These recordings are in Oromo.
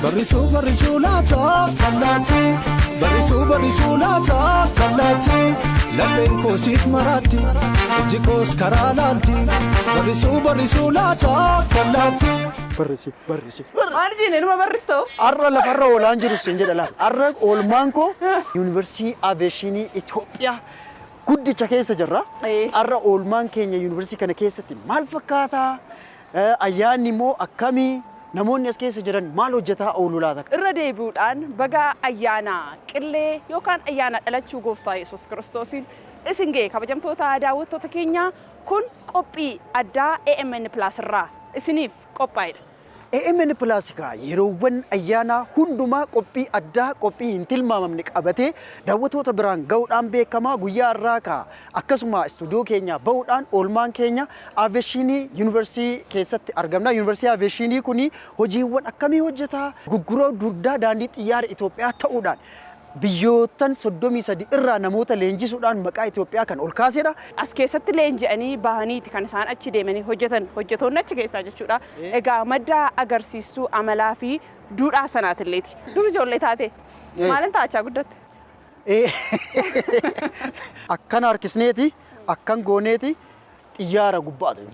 Barrisuu barrisuu laata kallaatti, barrisuu barrisuu laata kallaatti, lapheen koo siif maraatti, ijji koos karaa laalti, barrisuu barrisuu laata kallaatti. Barrisi, barrisi. Maal jine numa barristoo? Har'a lafarra oolaan jiru sin jedha laal. Har'a oolmaan koo Yuunivarsiitii Aviyeeshinii Itoophiyaa guddicha keessa jirra. Har'a oolmaan keenya yuunivarsiitii kana keessatti maal fakkaata? Ayyaanni immoo akkamii? Namoonni as keessa jiran maal hojjetaa oolu laata? Irra deebi'uudhaan baga ayyaana Qillee yookaan ayyaana dhalachuu Gooftaa Yesuus Kiristoosiin isin ga'e, kabajamtoota daawwattoota keenyaa. Kun qophii addaa AMN Plus irraa isiniif qophaa'edha. AMN Plus kaa yeroowwan ayyaanaa hundumaa qophii addaa, qophii hin tilmaamamne qabatee daawwattoota biraan ga'uudhaan beekamaa. Guyyaa har'aa kaa akkasuma istuudiyoo keenya ba'uudhaan oolmaan keenya Aviyeeshinii Yuunivarsiitii keessatti argamna. Yuunivarsiitii Aviyeeshinii kun hojiiwwan akkamii hojjeta? Gurguroo dugdaa daandii xiyyaara Itoophiyaa ta'uudhaan biyyoottan 33 irraa namoota leenjisuudhaan maqaa Itoophiyaa kan ol kaasedha. As keessatti leenji'anii bahaniiti kan isaan achi deemanii hojjetan, hojjetoonni achi keessaa jechuudha. Egaa madda agarsiistuu amalaa fi duudhaa sanaatilleeti. Dur ijoollee taate maalin taachaa guddatte? Akkan harkisneeti, akkan gooneeti, xiyyaara gubbaati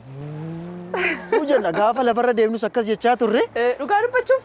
jenna. Gaafa lafarra deemnus akkas jechaa turre. Dhugaa dubbachuuf,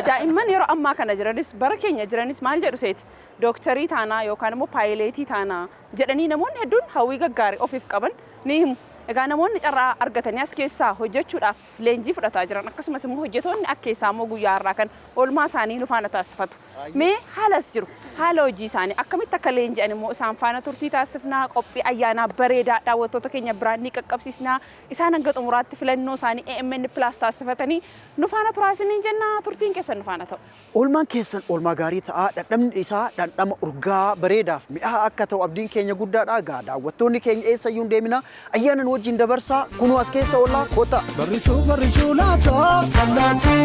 daa'imman yeroo ammaa kana jiranis, bara keenya jiranis maal jedhu seeti? Dooktarii taanaa yookaan immoo paayileetii taanaa jedhanii namoonni hedduun hawwii gaggaarii ofiif qaban ni himu. Egaa namoonni carraa argatanii as keessaa hojjechuudhaaf leenjii fudhataa jiran, akkasumas immoo hojjetoonni akka keessaa immoo guyyaa har'aa kan oolmaa isaanii nu faana taasifatu. Mee haala as jiru, haala hojii isaanii, akkamitti akka leenji'an immoo isaan faana turtii taasifnaa. Qophii ayyaanaa bareedaa daawwattoota keenya biraan ni qaqqabsiisnaa. Isaan hanga xumuraatti filannoo isaanii AMN Plus taasifatanii nu faana turaa isiniin jenna, turtiin keessan nu faana ta'u. Oolmaan keessan oolmaa gaarii ta'a. Dhandhamni isaa dhandhama urgaa bareedaaf mi'aa akka ta'u abdiin keenya guddaadha. Egaa daawwattoonni keenya, eessayyuu hin deemina. Ayyaana nu wajjin dabarsaa. Kunoo as keessa oollaa, kottaa. Barrisuu barrisuu laata kallaatti,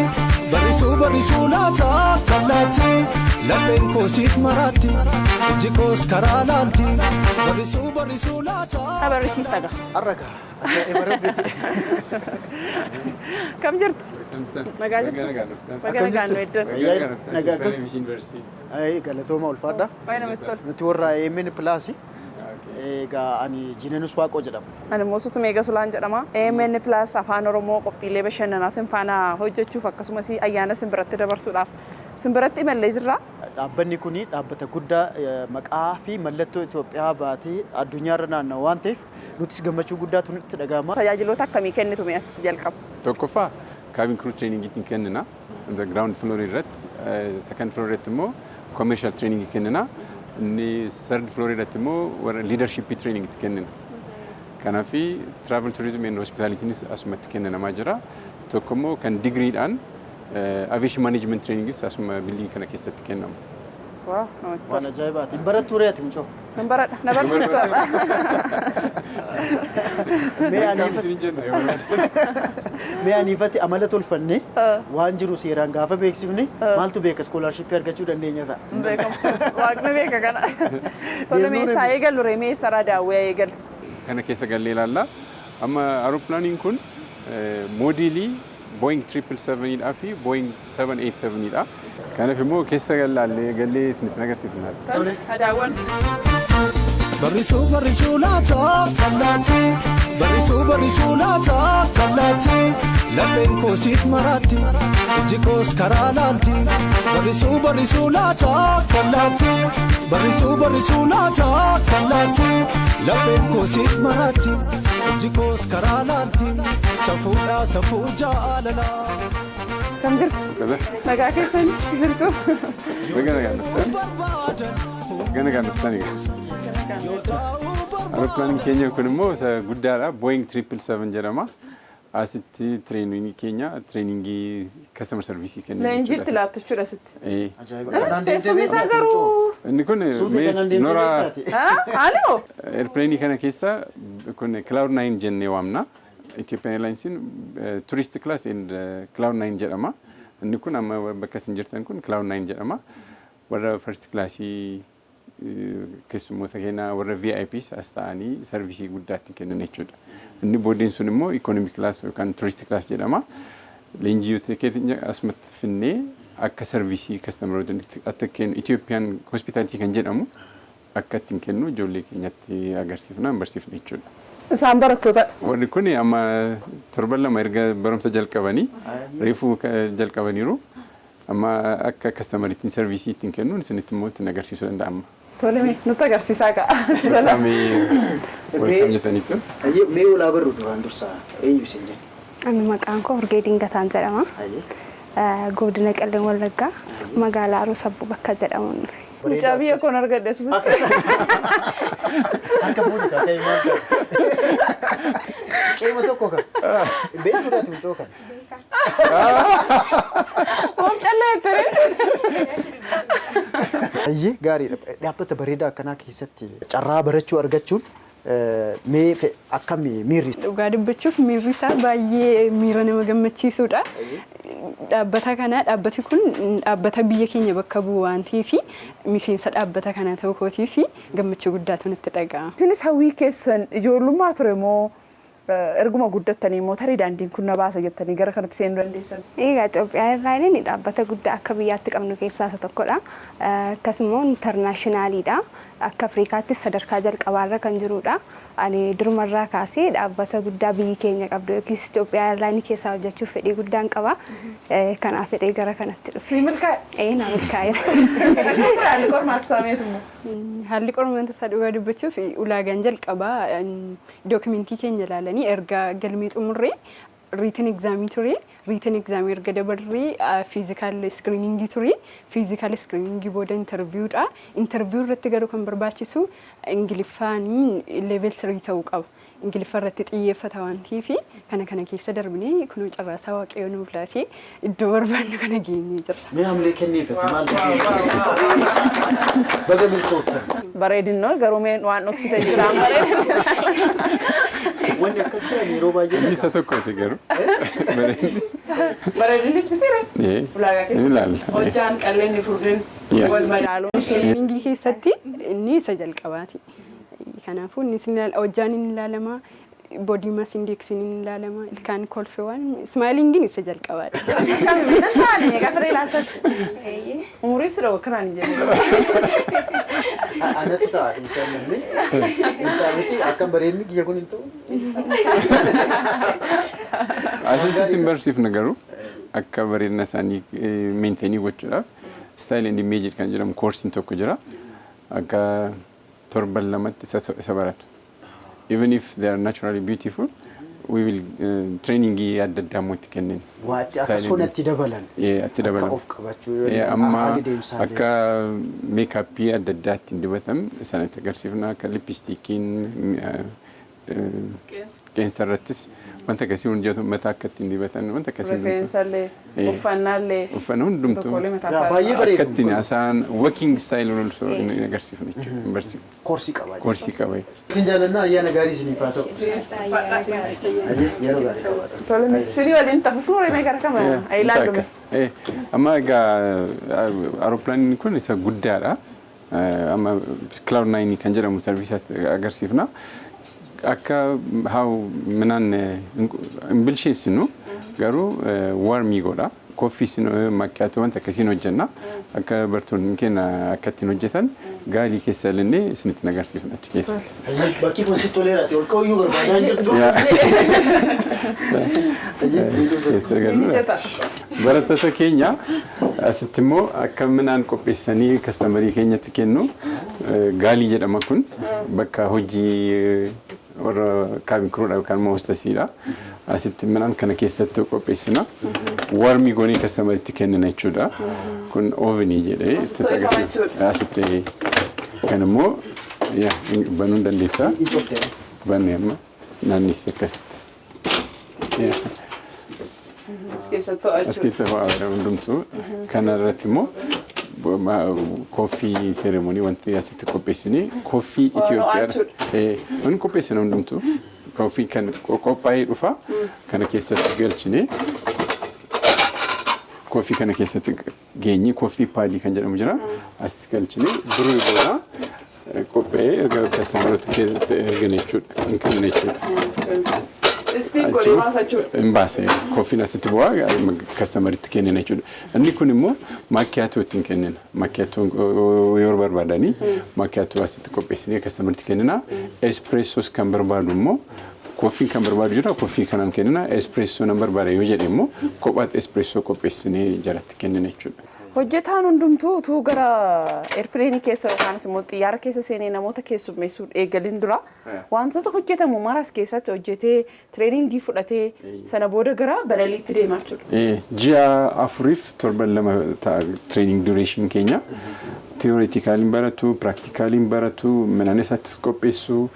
barrisuu barrisuu laata kallaatti, lapheen koo siif maraatti, ijji koos karaa laalti, barrisuu barrisuu laata. Na barrisiista gaa. Har'a gaa ajaa'iba rabbiiti. Kam jirtu? Nagaa jirtu? Baga nagaan nu eddan. Nagaa akkam? Ay, galatooma, ulfaadha. Baay'ee namatti tola. Nuti warra AMN Plus. Egaa ani Jinenus Waaqoo jedhama. Ani immoo Sutumee Gasulaan jedhama. AMN Plus Afaan Oromoo qophiilee bashannanaa sin faana hojjechuuf, akkasumas ayyaana sin biratti dabarsuudhaaf sin biratti imallee jirra. Dhaabbanni kun dhaabbata guddaa maqaa fi mallattoo Itoophiyaa baatee addunyaarra naanna'u waan ta'eef, nutis gammachuu guddaatu nutti dhaga'ama. Tajaajiloota akkamii kennitu mee asitti jalqaba? Tokkoffaa, cabin crew training ittiin kennina. The ground floor irratti, second floor irratti immoo commercial training kennina. Inni third floor irratti immoo warra leadership training itti kennina. Kanaafi travel, tourism and hospitalitynis asumatti kennanamaa jira. Tokko immoo kan digriidhaan aviation management trainingis asuma building kana keessatti kennamu. Wow, namatti Waan tola. ajaa'ibaati. Hin barattuu ree ati, mucoo? Nan baradha. Na barsiistu har'a. Mee Kam aniifatti isin jenna yoo barbaaddan. Mee aniifatti amala tolfanne waan jiru seeraan gaafa beeksifne, maaltu beeka, scholarshipii argachuu dandeenya ta'a. Hin beekamu. Waaqni beeka kana. Tole, mee eessaa eegallu ree? Mee eessarraa daawwee eegallu? Kana keessa gallee ilaalla. Amma aeroplaaniin kun moodeelii Boeing 777 dhaa fi Boeing 787 dha. Kanaaf immoo keessa laallee gallee isinitti agarsiifna. Tole, haa daawwannu. Barrisuu barrisuu laata kallaatti, barrisuu barrisuu laata kallaatti, lapheen koo siif maraatti, ijji koos karaa laalti, barrisuu barrisuu laata kallaatti, barrisuu barrisuu laata kallaatti, lapheen koo siif maraatti, ijji koos karaa laalti, safuudhaa safuu jaalalaa. Kam jirtu? Nagaa keessan jirtu? Baga nagaan dhuftan. Barbaadan Baga nagaan dhuftan egaa. Aeroplaaniin keenya kun immoo isa guddaadha. Boeing 777 jedhama. Asitti trainingii keenya, trainingii customer service kenna. Leenjiitti laattu jechuudha asitti. Ajaa'iba. Kanaan deemtee Teessumni isaa beektaa, garuu. mucoo? Inni kun Suutii mee kanaan deemtee noora beektaati? Ani moo? Airplane kana keessa kun Cloud 9 jennee waamna. Ethiopian Airlines tourist class and Cloud 9 jedhama. Inni kun amma bakka isin jirtan kun Cloud 9 jedhama. Warra first classii Keessummoota keenya warra VIPs as ta'anii service guddaa itti kennan jechuudha. Inni booddeen sun immoo economy class yookaan tourist class jedhama. Leenjiyoota keenya asumatti finnee akka service customeroota akka kennu, Ethiopian hospitality kan jedhamu akka ittiin kennu ijoollee keenyatti agarsiifna, barsiifna jechuudha. Isaan barattootadha. Warri kun amma torban 2 erga barumsa jalqabanii, reefuu jalqabaniiru. Amma akka customeriitiin service ittiin kennuun isinitti immoo ittiin agarsiisuu danda'ama. Tole, nutti agarsiisaa ka'a. Welcome jettaniittu. Mee olaa barru duraan dursaa eenyu isin jenna? Ani maqaan koo Urgee Dingataan jedhama. Godina Qellem Wallaggaa, magaalaa Haroo Sabbuu bakka jedhamuun dhufe. Mucaa biyya koon argadhe asumatti. Harka fuudhi taatee maal ta'e? Qeema tokko kan. Beektuudhaati mucoo kana. Maaf callaa jettanii? Ayyee, gaariidha. Dhaabbata bareedaa akkanaa keessatti carraa barachuu argachuun mee akkami miirri? Dhugaa dubbachuuf miirri isaa baay'ee miira nama gammachiisudha. Dhaabbata kana, dhaabbati kun dhaabbata biyya keenya bakka bu'u waan ta'eef, miseensa dhaabbata kana ta'uu kootii fi gammachuu guddaatu natti dhaga'ama. Isinis hawwii keessan ijoollummaa ture moo erguma guddattanii immoo tarii daandiin kun na baasa jettanii gara kanatti seenuu dandeessan? Egaa Itoophiyaa Airlineiin dhaabbata guddaa akka biyyaatti qabnu keessaa isa tokkodha. Akkasuma internationaliidha. Akka Afrikaattis sadarkaa jalqabaarra kan jirudha. Ani durumarraa kaasee dhaabbata guddaa biyyi keenya qabdu yookiis Itoophiyaa Airlineii keessaa hojjechuuf fedhii guddaan qaba. Kanaaf fedhee gara kanatti dhufe. Si milkaa'e? Ee, na milkaa'eera. Haalli qormaata isaa meetu immoo? Haalli qormaata isaa dhugaa dubbachuuf ulaagaan jalqabaa documentii keenya ilaalanii erga galmee xumurree written examii ture. Written examii erga dabarree physical screeningii ture. Physical screeningii booda interviewdha. Interview irratti garuu kan barbaachisu Ingiliffaanii level 3 ta'uu qaba. Ingiliffa irratti xiyyeeffata waan ta'eef kana kana keessa darbinee kunoo carraasaa Waaqayyo nuuf laatee iddoo barbaannu kana geenyee jirra. Mee hamilee kenniifati maal ta'e? Baga milkooftan. Bareedinnoo garuu mee waan dhoksite jiraan bareedin. Wanni akkasii ani yeroo baay'ee Inni isa tokkooti garuu. Bareedinnis mitiire? Ulaagaa keessatti. Ilaalla. Hojjaan qalleenni furdin wal madaaluun sun. Screeningii keessatti inni isa jalqabaati. Kanaafuu innis hojjaan inni ilaalama, body mass indexiin inni ilaalama, ilkaan kolfee waan smilingiin isa jalqabaati. Kami taa'anii meeqa firee ilaaltan? Umurii si dhowwa kanaan hin jenne. Anatu ta'a dhiisaa namni. Hin ta'a akkam bareedni kiyya kun hin ta'u. Asitti sin barsiifna garuu akka bareedina isaanii maintainii gochuudhaaf style and image kan jedhamu courseiin tokko jira. Akka torban 2tti isa baratu. Even if they are naturally beautiful, we will trainingii adda addaa immoo itti kennina. Waatti akka sonatti dabalan. Itti dabalan. Akka of qabachuu Amma haalli deemsaa illee. Akka makeupii adda addaa ittiin dibatan sanatti agarsiifna, akka lipstickiin, qeensa irrattis wanta akkasii hojjetu, mataa akka ittiin dibatan, wanta akkasii hundumtuu. Rifeensaallee, uffannaallee. Uffannaa hundumtuu. Tokkollee mataa Yaa, isaa. baay'ee bareedu. Akka ittiin haasa'an, working style ni agarsiifna jechuudha. Hin barsiifna. Course qaba. Course qaba. Isin jaalannaa, ayyaana gaarii isiniif haa ta'u. Ayyee, yeroo gaarii qabaadha. Tole, sinii waliin tafuuf remee gara kama ilaallume. Amma egaa aeroplaniin kun isa guddaadha. Amma Cloud Nine kan jedhamu service agarsiifna. Akka haa minaan hin bilcheessinu garuu warmii godha. Coffee isin macchiato wanta akkasiin hojjenna. Akka bartoonni keenya akka ittiin hojjetan gaalii keessa illee isinitti agarsiifna achi keessa. Ayyee, bakki kun sitti toleeraati. Ol ka'uyyuu barbaadaa jirtu. Ayyee, Keessa galuu. Mijata. Barattoota keenya asitti immoo akka minaan qopheessanii customerii keenyatti kennu, galley jedhama, kun bakka hojii warra cabin crewdha yookaan immoo hostessiidha. Asitti minaan kana keessatti qopheessina. Warmii goonee customeritti kennina jechuudha. Kun ovenii jedhee Asitti ho'ifama jechuudha. Asitti kan immoo yaa, banuu hin dandeessaa. Hin cufte. Banne amma naannessi akkasitti. Yaa. As keessatti As ho'achuu. keessa ho'aa hundumtuu. Kana irratti immoo coffee ceremony wanti asitti qopheessinee coffee Itoophiyaa wanni qopheessina hundumtuu coffee kan qophaa'ee dhufa, kana keessatti galchinee coffee kana keessatti geenye, coffee podii kan jedhamu jira, asitti galchinee brew goona. Qophaa'ee erga customeroota keessatti ergina jechuudha. Hin kenna jechuudha. Steam godhee baasa jechuudha. Hin baase, coffeen asitti bu'aa, customeritti kennina jechuudha. Inni kun immoo maakkiyaatoo ittiin kennina. Maakkiyaatoo yoo barbaadanii maakkiyaatoo asitti qopheessinee customeritti kennina. Espressos kan barbaadu immoo, coffeen kan barbaadu jira, coffee kanaan kennina. Espresso nan barbaada yoo jedhe immoo kophaatti espresso qopheessinee jalatti kennina jechuudha. Hojjetaan hundumtuu utuu gara airplaneii keessa yookaan immoo xiyyaara keessa seenee namoota keessummeessuu eegalin dura wantoota hojjetamu maras keessatti hojjetee, trainingii fudhatee, sana booda gara balaliitti deemaa jechuudha. Ji'a 4f torban 2 ta'a training duration keenya. Theoreticaliin baratu, practicaliin baratu, midhaan isaattis qopheessu,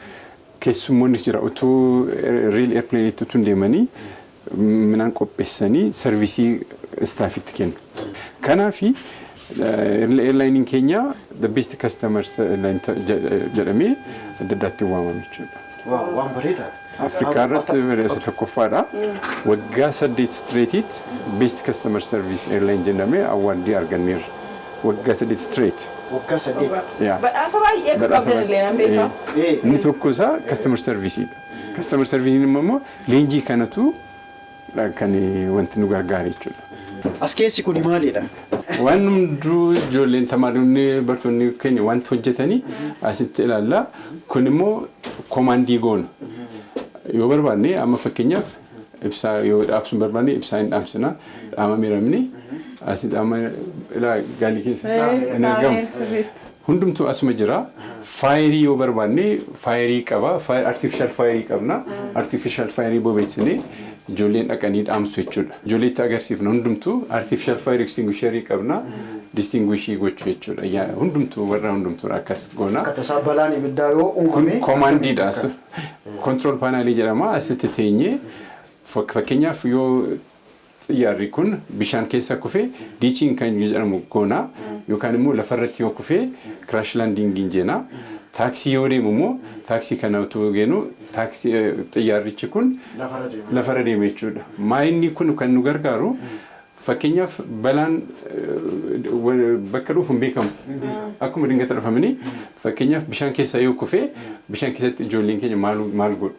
keessummoonnis jira, utuu real airplaneetti utuu hin deemanii midhaan qopheessanii serviceii staffitti kennu. Kanaafi airlineiin keenya the best customers jedhamee adda addaatti waamama jechuudha. Waan bareedaadha. Afrikaa irratti isa tokkoffaadha. Waggaa 8 straightitti best customer service airline jedhamee awardii arganneerra. Waggaa 8 straight. Waggaa 8. Badhaasa baay'ee akka qabdan illee nan beeka. Inni tokko isaa customer serviceidha. Customer service immoo leenjii kanatu kan wanti nu gargaara jechuudha. As keessi kuni maalidha? Waan hunduu ijoolleen, tamaaronni, bartoonni keenya wanti hojjetanii asitti ilaalla. Kun immoo commandii goona. Yoo barbaanne, amma fakkeenyaaf ibsaa yoo dhaabsuu barbaanne, ibsaa hin dhaamsina. Dhaama miramni asitti amma ilaa gaalii keessa hin argamu. Hundumtuu asuma jira. Fireii yoo barbaanne fireii qaba. Artificial fireii qabna. Artificial fireii bobeessinee ijoolleen dhaqanii dhaamsu jechuudha. Ijoolleetti agarsiifna, hundumtuu artificial fire extinguisherii qabna. Distinguishii gochuu jechuudha. Hundumtuu warra hundumtuu akkas goona. Akka tasaa balaan ibiddaa yoo uumame. Commandiidha. Control panelii jedhama. Asitti teenyee, fakkeenyaaf yoo xiyyaarri kun bishaan keessa kufee ditching kan jedhamu goona, yookaan immoo lafarratti yoo kufee crash landingiin jenna. Taaksii yoo deemu immoo taaksii kana utuu geenu taaksii xiyyaarrichi kun lafarra deema jechuudha. Maayinni kun kan nu gargaaru, fakkeenyaaf balaan bakka dhufu hin beekamu. Akkuma dingata dhufamanii, fakkeenyaaf bishaan keessa yoo kufee, bishaan keessatti ijoolleen keenya maal godhu?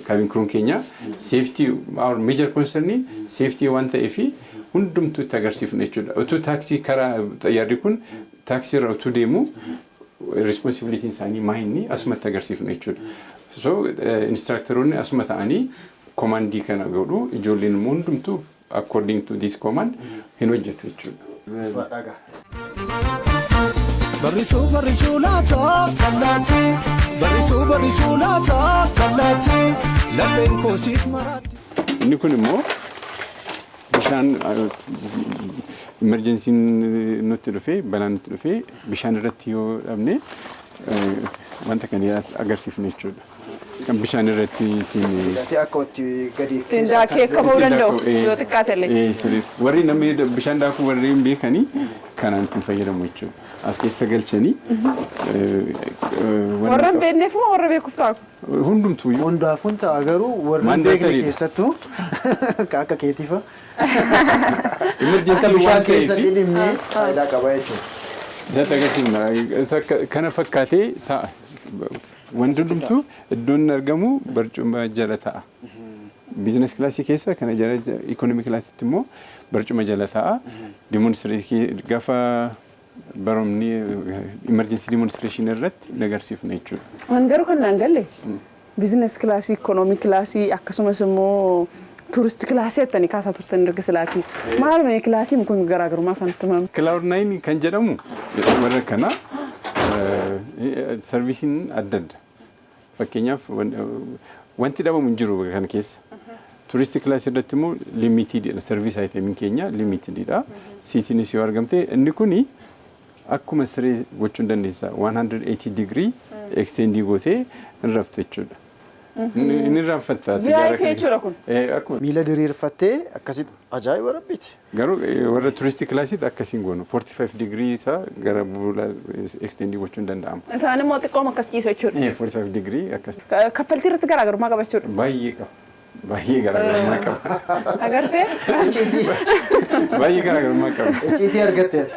Cabin crewn keenya safety, our major concern safety waan ta'eef, hundumtuu itti agarsiifna jechuudha. Utuu taaksii karaa xiyyaarri kun taaksii irra utuu deemu responsibilityn isaanii maayinni asumatti agarsiifna jechuudha. So instructoroonni asuma ta'anii commandii kana godhu, ijoolleen immoo hundumtuu according to this command hin hojjetu jechuudha. Barrisuu barrisuu laata kallaatti, barrisuu barrisuu laata kallaatti, lapheen koo siif maraatti. Inni kun immoo bishaan, emergencyn nutti dhufee, balaan nutti dhufee, bishaan irratti yoo dhabne wanta kana agarsiifna jechuudha. Kan bishaan irratti ittiin Akka itti gadi Ittiin daakee akka bahuu danda'u yoo xiqqaate illee. Warri namni bishaan daakuu warri hin beekanii kanaan ittiin fayyadamu jechuudha. As keessa galchanii. Warra hin beekneef moo warra beekuuf ta'a? Hundumtuu. Hundaafuu ta'a, garuu warra hin beekne Mandatory dha. keessattuu akka keetiifa. Emergency Akka bishaan waan keessa ta'eef dhidhimne faayidaa qaba jechuudha. Isatti agarsiifna. Isa kana fakkaatee ta'a. Wanti hundumtuu iddoon inni argamu barcuma jala ta'a. Business classii keessa kana jala, economy classitti immoo barcuma jala ta'a. Demonstrationii gaafa baromni emergency demonstration irratti agarsiifna jechuudha. Waan garuu kan naan galle, business classii, economy classii, akkasumas immoo tourist classii jettanii kaasaa turtan erga silaatii. Maaluma classiin kun garaagarummaa isaanitti himame? Cloud nine kan jedhamu warra kana serviceiin adda adda. Fakkeenyaaf wanti dhabamu hin jiru kana keessa. Tourist classii irratti immoo limitedidha. Service itemiin keenya limitedidha. Seatiinis yoo argamte, inni kuni akkuma siree gochuu hin dandeessa. 180 degree extendii gootee hin raftu jechuudha. Inni irraanfatta. VIP jechuudha kun. Akkuma Miila diriirfattee akkasitti, ajaa'iba rabbiiti. Garuu warra tourist classiitti akkasiin goonu, 45 degree isaa gara buula extendii gochuu hin danda'amu. Isaan immoo xiqqooma akkas ciisu jechuudha. 45 degree akkas. Kaffaltii irratti garaagarummaa qaba jechuudha. Baay'ee qaba. Baay'ee garaagarummaa qaba. Agartee? Baay'ee garaagarummaa qaba. Icciitii argatteet.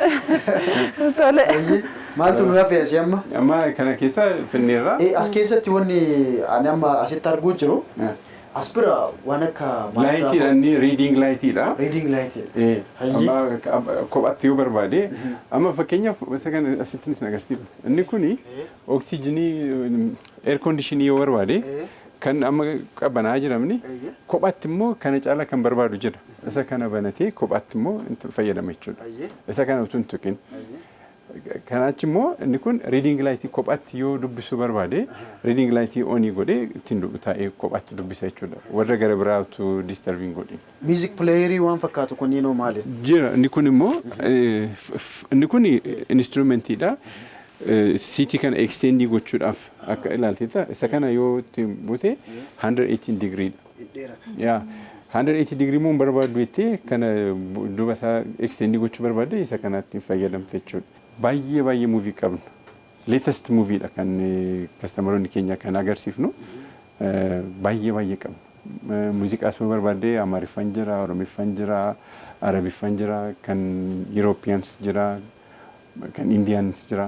Tole. Maaltu nu hafe asii amma? Amma kana keessa finneerra. As keessatti wanni ani amma asitti arguu jiru as bira waan akka Lightiidha, inni reading lightiidha. Reading lightiidha. Amma kophaatti yoo barbaade, amma fakkeenyaaf isa kana asitti isin agarsiisa. Inni kuni oksijiinii air conditionii yoo barbaade, kan amma qabbanaa jiramni, kophaatti immoo kana caalaa kan barbaadu jira. Isa kana banatee kophaatti immoo fayyadama jechuudha. Isa kana utuu hin tuqin. Kanaachi immoo inni kun reading lightii, kophaatti yoo dubbisuu barbaade, reading lightii onii godhee ittiin taa'ee kophaatti dubbisa jechuudha. Warra gara biraatu disturbing godhin. Music playerii waan fakkaatu kunniinoo maali? Jira, inni kun immoo inni kun instrumentiidha. Seatii kana extendii gochuudhaaf akka ilaalteetta, isa kana yoo ittiin buute 118 digriidha. Yaa, 180 digirii immoo hin barbaaddu jettee, kana duuba isaa extendii gochuu barbaadde, isa kanatti fayyadamte jechuudha. Baay'ee baay'ee movie qabna. Latest moviedha kan customeroonni keenya kan agarsiifnu, baay'ee baay'ee qabna. Muuziqaas yoo barbaadde, Amaariffaan jira, Oromiffaan jira, Arabiffaan jira, kan Europeans jira, kan Indians jira.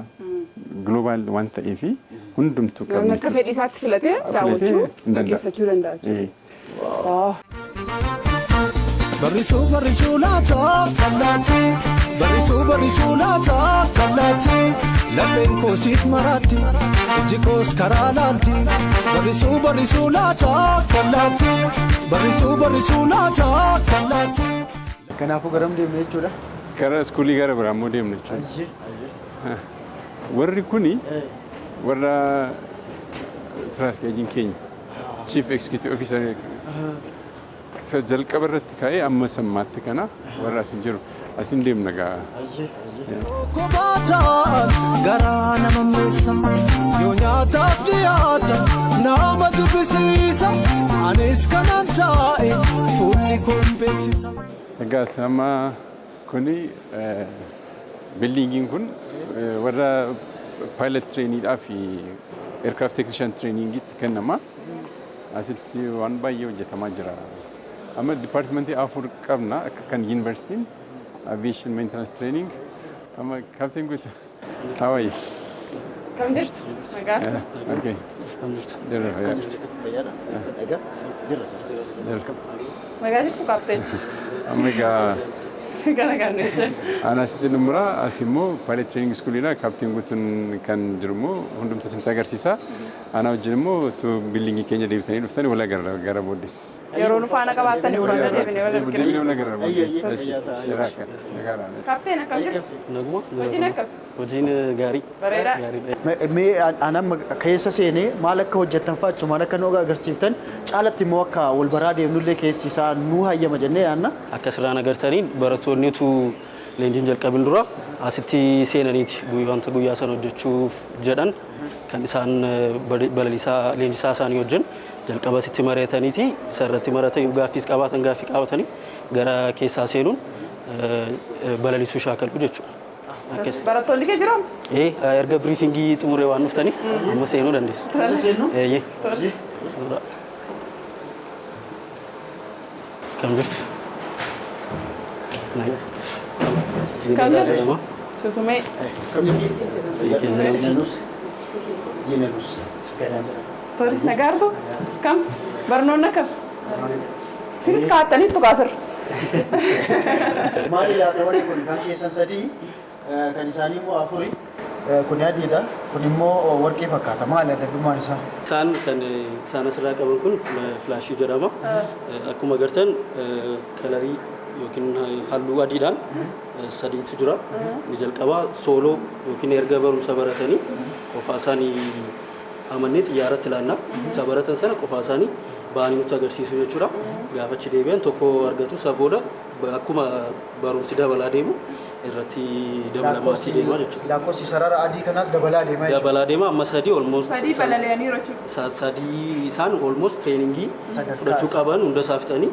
Global waan ta'eefi hundumtuu Namni qabna. akka fedhii isaatti filatee daawwachuu, hin danda'a. dhaggeeffachuu danda'a jechuudha. Barrisuu barrisuu laata kallaatti, barrisuu barrisuu laata kallaatti, lapheen koo siif maraatti, ijji koos karaa laalti. Barrisuu barrisuu laata kallaatti, barrisuu barrisuu laata kallaatti. Kanaafuu garam deemna jechuudha? Gara schoolii gara biraa immoo deemna jechuudha. Ayyee ayyee. Warri kuni warra ስራ አስኪያጅን keenya, chief executive officer isa jalqaba irratti ka'ee amma sammaatti kana warra asin jiru asin deemna gaa. Ayyee ayyee. Kophaatan garaa nama meessa, yoo nyaataaf dhiyaatan nama jibbisiisa, anis kanan taa'e fuulli kun beeksisa. Egaa amma kuni buildingiin kun warra pilot traineedhaa fi aircraft technician trainingitti kennama. Asitti waan baay'ee hojjetamaa jira. Amma departmentii afur qabna akka kan yuunivarsiitiin aviation maintenance training. Amma captain Guutuu. How are you? Kam jirtu? Nagaa. Okay. Jirra, fayyaa. Fayyaadha. Egaa jirra jira. Jirra. Nagaa jirtu, kaapteen? Amma egaa Si kana kan nuti. Ana asitti dhumura, as immoo pilot training schoolidha. Captain Guutuun kan jiru immoo hundumta isinitti agarsiisa. Ana wajjin immoo utuu buildingii keenya deebitanii dhuftanii wal agarra gara booddeetti. Yeroo nu faana qabaatanii faana deebinee wal argina. Deebinee wal agarra booddeetti. Fayyaa ta'a. Jira akka. Nagaadha. Kaapteen, akkam jirtu? Naguma. Hojiin akkam? Hojiin gaarii. Bareedaa. Gaariidha. Mee an amma keessa seenee maal akka hojjettan fa'a achumaan akka nu agarsiiftan, caalatti immoo akka wal baraa deemnullee keessi isaa nu hayyama jennee yaadna. Akka sirraan agartaniin, barattoonni utuu leenjiin jalqabin dura asitti seenaniiti wanta guyyaa sana hojjechuuf jedhan kan isaan balaliisaa leenjisaa isaanii wajjin jalqaba asitti mari'ataniiti, isa irratti mari'atan, gaaffiis qabaatan gaaffii qabatanii gara keessaa seenuun balalisuu shaakalu jechuudha. Akkas. Barattoonni kee jiru? Erga briefingii xumuree waan dhuftaniif amma seenuu dandeessu. Keessa seennu? Eeyyee. Kam jirtu? Kam jirtu? Suutumee. Kam jirtu? Jiinalus. Jiinalus. Tole, nagaartu? Kam? Barnoonni akkam? Isinis kaa'attaniittu kaasirra. Maali laata warri kun? Kan keessan sadii, kan isaanii immoo afuri. Kun adiidha. Kun immoo warqee fakkaata. Maali adda isaa? Isaan kan isaan asirraa qaban kun flashii jedhama. Akkuma agartan colorii yookiin halluu adiidhaan sadiitu jira. Inni jalqabaa solo yookiin erga barumsa baratanii qofaa isaanii amannee xiyyaarratti ilaalla. Isa baratan sana qofaa isaanii ba'anii nutti agarsiisu jechuudha. Gaafa achi deebi'an tokko argatu. Isa booda akkuma barumsi dabalaa deemu irratti dabalamaa deemaa jechuudha. Lakkoofsi sarara adii kanaas dabalaa deemaa jechuudha. Dabalaa deema, amma sadii almost. Sadii balali'aniiru jechuudha. Sadii isaan almost trainingii Sadarkaa fudhachuu isaa. qaban hunda isaa fixanii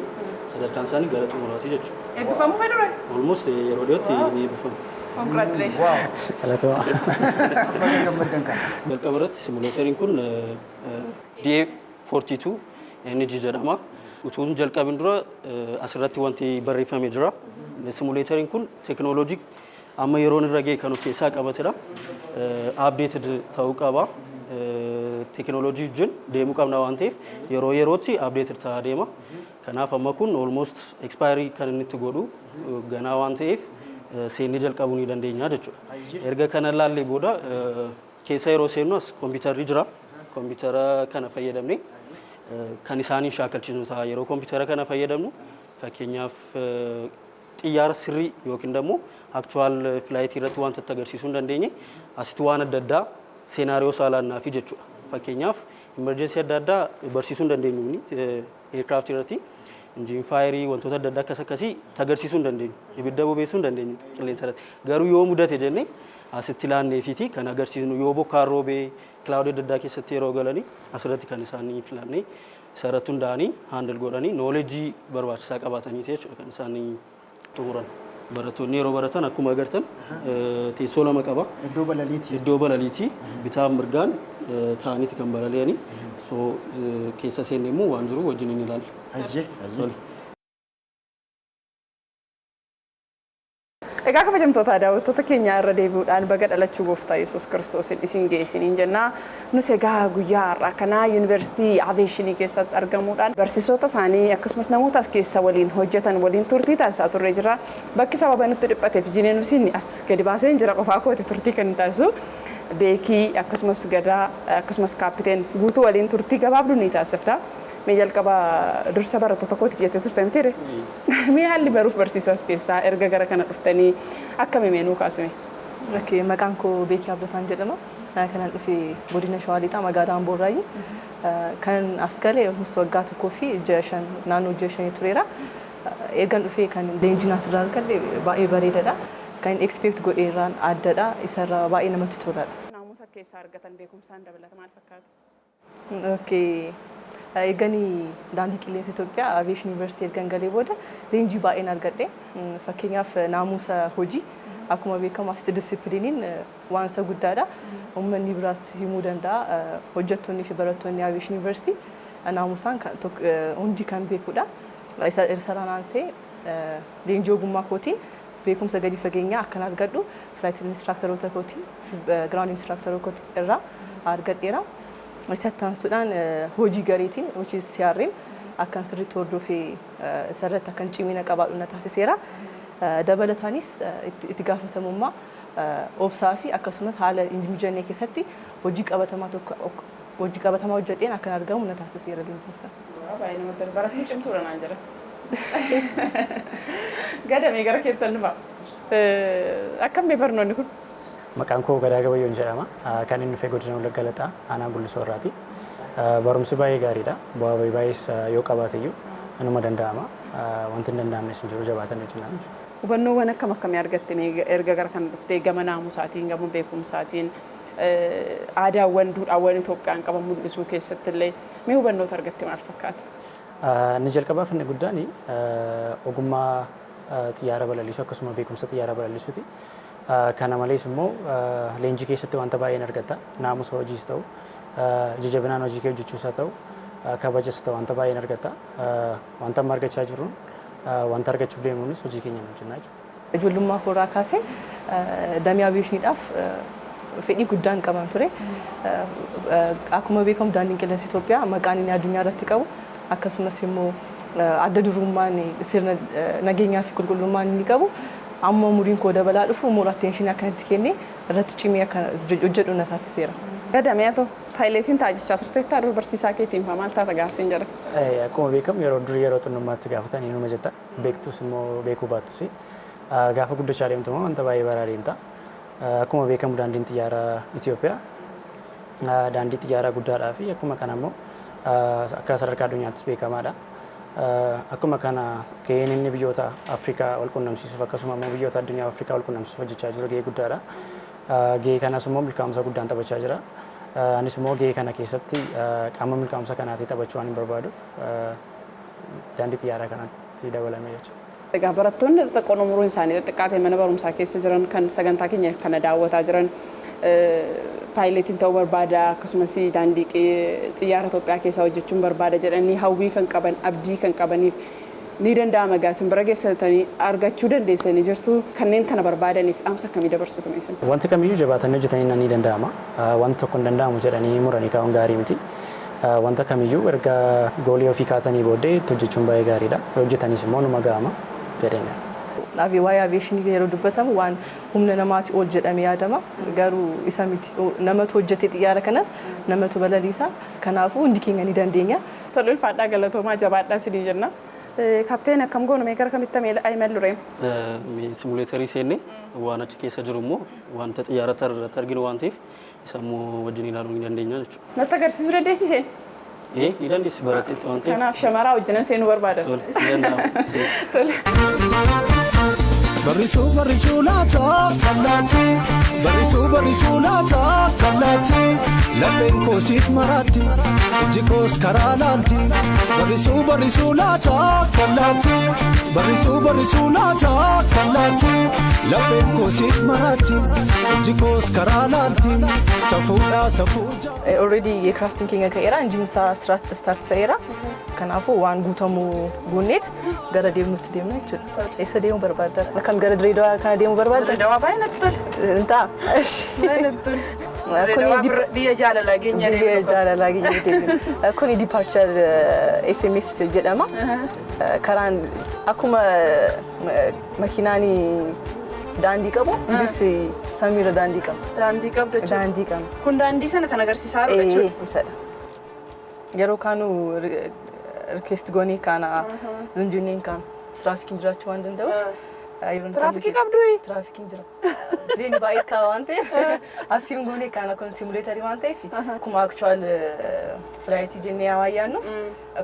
sadarkaan isaanii gara xumuraati jechuudha. Eebbifamuu fedhure? Almost yeroo dhiyootti ni eebbifamu. Congratulations. Wow. Baga gammaddan kana. Jalqaba irratti simulatoriin kun DA42 NG jedhama. Utuu hin jalqabin dura asirratti wanti barreeffamee jira. Simulatoriin kun teekinooloojii amma yeroon irra ga'e kan of keessaa qabatedha. Updated ta'uu qaba. Teekinooloojii wajjin deemuu qabna waan ta'eef yeroo yerootti updated ta'aa deema. Kanaaf amma kun almost expiry kan inni itti godhu ganaa waan ta'eef seennee jalqabuu ni dandeenya jechuudha. Erga kana laallee booda keessa yeroo seennu as kompiitarri jira. Kompiitara kana fayyadamnee kan isaaniin shaakalchiisnu ta'a. Yeroo kompiitara kana fayyadamnu, fakkeenyaaf, xiyyaara sirrii yookiin immoo actual flight irratti wanta itti agarsiisuu hin dandeenye asitti waan adda addaa scenario saalaannaafi jechuudha. Fakkeenyaaf, emergency adda addaa barsiisuu hin dandeenyu aircraft irratti, engine fire, wantoota adda addaa akkas akkasii agarsiisuu hin dandeenyu. Ibidda bobeessuu hin dandeenyu qilleensa irratti. Garuu yoo mudate jennee asitti laanneefiiti kan agarsiisnu, yoo bokkaan roobee cloud adda addaa keessatti yeroo galanii asirratti kan isaanii filannee isarratti hundaa'anii handle godhanii knowledge barbaachisaa qabaatanii jechuudha kan isaanii xumuran. Barattoonni yeroo baratan akkuma agartan teessoo lama qaba. Iddoo balaliiti. Iddoo balaliiti, bitaa mirgaan ta'aniiti kan balali'anii. So keessa seenne immoo waan jiru wajjin ni ilaalla. Hayyee. Egaa kabajamtoota daawwattoota keenya, irra deebi'uudhaan baga dhalachuu gooftaa Yesuus Kiristoosiin isin geessiniin jenna. Nus egaa guyyaa har'aa kanaa Yuunivarsiitii Aviyeeshinii keessatti argamuudhaan barsiisota isaanii akkasumas namoota as keessa waliin hojjetan waliin turtii taasisaa turre jira. Bakki sababa nutti dhiphateef jinenusiin as gadi baasee jira, qofaa kooti turtii kan taasisu. Beekii akkasumas Gadaa akkasumas Kaappiteen Guutuu waliin turtii gabaabduu ni taasifna. Mee jalqaba dursa barattoota kootiif jettee turte mitiire? Mee haalli baruuf barsiisuu as keessaa erga gara kana dhuftanii akkami, mee nuu kaasime? Okay, maqaan koo Beekii Abdataan jedhama. Kanan dhufe godina Shawaa Lixaa, magaalaa Amboorraayi. Kan as gale almost waggaa 1 fi ji'a 5, naannoo ji'a 5 tureera. Ergan dhufee kan leenjiin asirraa argadhe baay'ee bareedaadha. Kan expect godhe irraan addadha. Isarraa baay'ee namatti toladha. Naamusa keessaa argatan beekumsaan dabalata maal fakkaata? Okay. Erganii Daandii Qilleensa Itoophiyaa Aviation University ergan galee booda leenjii baay'een argadhe. Fakkeenyaaf, naamusa hojii, akkuma beekamu asitti disciplineiin waan isa guddaadha. Uummanni biraas himuu danda'a. Hojjettoonni fi barattoonni Aviation University naamusaan hundi kan beekudha. Isarraan aansee leenjii ogummaa kootiin beekumsa gadi fageenyaa akkan argadhu flight instructoroota kootiin, ground instructoroota irraa argadheera. Isatti aansuudhaan hojii gareetiin, which is CRM, akkan sirriitti hordofee isarratti akkan cimina qabaadhu na taasiseera. Dabalataanis itti gaafatamummaa, obsaa fi akkasumas haala hin mijanne keessatti hojii qabatamaa tokko hojii qabatamaa hojjedheen akkan argamu na taasiseera leenjiinsa. Baay'ee namatti tola. Barattuu cimtuudha naan jedha. Gadamee gara keettan dhufa. Akkam mee barnoonni kun? Maqaan koo Gadaa Gabayyoon jedhama. Kan inni dhufe godina Wallagga Lixaa, aanaa Gullisoo irraati. Barumsi baay'ee gaariidha. Bu'aa bahii baay'ees yoo qabaate iyyuu inuma danda'ama. Wanti hin danda'amnes hin jiru jabaatan hojjennaan. Hubannoowwan akkam akkamii argatte mee erga gara kana dhuftee, gama naamusaatiin, gama beekumsaatiin, aadaawwan, duudhaawwan Itoophiyaan qaban mul'isuu keessatti illee mee hubannoota argatte maal fakkaata? Inni jalqabaaf inni guddaan ogummaa xiyyaara balaliisuu akkasuma beekumsa xiyyaara balaliisuuti. Kana malees immoo leenjii keessatti wanta baay'een argatta. Naamusa hojiis ta'u, ija jabinaan hojii kee hojjechuus haa ta'u, kabajas ta'u, wanta baay'een argatta. Wanta amma argachaa jirruun wanta argachuuf deemnuunis hojii keenya hojjennaa jechuudha. Ijoollummaa koorraa kaasee damee aviyeeshiniidhaaf fedhii guddaan qaban ture. Akkuma beekamu Daandiin Qilleensa Itoophiyaa maqaan inni addunyaa irratti qabu, akkasumas immoo adda durummaan sirna nageenyaa fi qulqullummaan inni qabu, amma umuriin koo dabalaa dhufu more attention akkanatti kennee irratti cimee akka hojjedhu na taasiseera. Gadamee haa ta'u, paayileetiin taajichaa turteettaa dur, barsiisaa keetiin faa maal taata gaafsiin jedha. Akkuma beekamu yeroo durii, yeroo xinnummaatti gaafatan inuma jetta. Beektus immoo beekuu baattus. Gaafa guddachaa deemtu immoo wanta baay'ee baraa deemta. Akkuma beekamu Daandiin Xiyyaara Itoophiyaa daandii xiyyaaraa guddaadhaa fi akkuma kana immoo akka sadarkaa addunyaattis beekamaadha. Akkuma kana gaheen inni biyyoota Afrikaa wal qunnamsiisuuf akkasuma immoo biyyoota addunyaa Afrikaa wal qunnamsiisuuf hojjechaa jiru gahee guddaadha. Gahee kanas immoo milkaa'umsa guddaan taphachaa jira. Anis immoo gahee kana keessatti qaama milkaa'umsa kanaatii taphachuu waan hin barbaaduuf daandii xiyyaaraa kanatti dabalame jechuudha. Egaa barattoonni xixiqqoon umuriin isaanii xixiqqaa ta'e mana barumsaa keessa jiran kan sagantaa keenya kana daawwataa jiran Paayileetiin ta'uu barbaada, akkasumas daandii xiyyaara Itoophiyaa keessaa hojjechuun barbaada jedhanii hawwii kan qaban, abdii kan qabaniif ni danda'ama. Egaa isin bira geessatanii argachuu dandeessanii jirtu. Kanneen kana barbaadaniif dhaamsa akkamii dabarsitu isin? Wanti kamiyyuu jabaatanii hojjetanii ni danda'ama. Wanti tokko hin danda'amu jedhanii muranii kaa'uun gaarii miti. Wanta kamiyyuu erga goalii ofii kaatanii booddee itti hojjechuun baay'ee gaariidha. Yoo hojjetanis immoo numa ga'ama jedheen. Waa'ee aviationii yeroo dubbatamu waan humna namaati ol jedhamee yaadama. Garuu isa miti. Namatu hojjete xiyyaara kanas, namatu balaliisa. Kanaafuu hundi keenya ni dandeenya. Tole, ulfaadhaa, galatoomaa, jabaadhaa isinii jenna. Kapteen, akkam goonu? Mee gara kamitti imallu ree? Simulatorii seennee waan achi keessa jiru immoo wanta xiyyaara irratti arginu waan ta'eef, isa immoo wajjin ilaaluu ni dandeenya jechuudha. Natti agarsiisuu dandeessiseen? Ee, ni dandeessi, barateetti waan ta'eef. Kanaaf shamaraa wajjinan seenuu barbaada. Tole, ni danda'ama. Tole. Barrisuu barrisuu laata kallaatti, barrisuu barrisuu laata kallaatti, lapheen koo siif maraatti, ijji koos karaa laalti. Barrisuu barrisuu laata kallaatti, barrisuu barrisuu laata kallaatti, lapheen koo siif maraatti, ijji koos karaa laalti, safuudhaa safuu. Already aircraftiin keenya ka'eera, engine isaa start ta'eera. Kanaafuu waan guutamuu guunneet gara deemnutti deemna jechuudha. Eessa deemuu barbaadda? Akkam, gara Dirreedawaa kana deemuu barbaadda? Dirreedawaa baay'ee natti tola. Intaa? Baay'ee natti tola. Dirreedawaa biyya jaalalaa keenya. Biyya jaalalaa keenya deemna. Kuni departure FMS jedhama. Karaan akkuma makiinaan daandii qabu, innis samiirra daandii qaba. Daandii qabdu jechuudha. Daandii qaba. Kun daandii sana kan agarsiisaa jiru jechuudha. Isadha. Yeroo kaanu request goonee kaana, zinjiniin kaanu tiraafikiin jiraachuu waan danda'uuf. Tiraafikii qabdu? Tiraafikiin jira. Plane baay'ee ka'a waan ta'eef, asiin goonee kaana. Kun simulatorii waan ta'eef, akkuma actual flightii jennee waan yaadnuuf,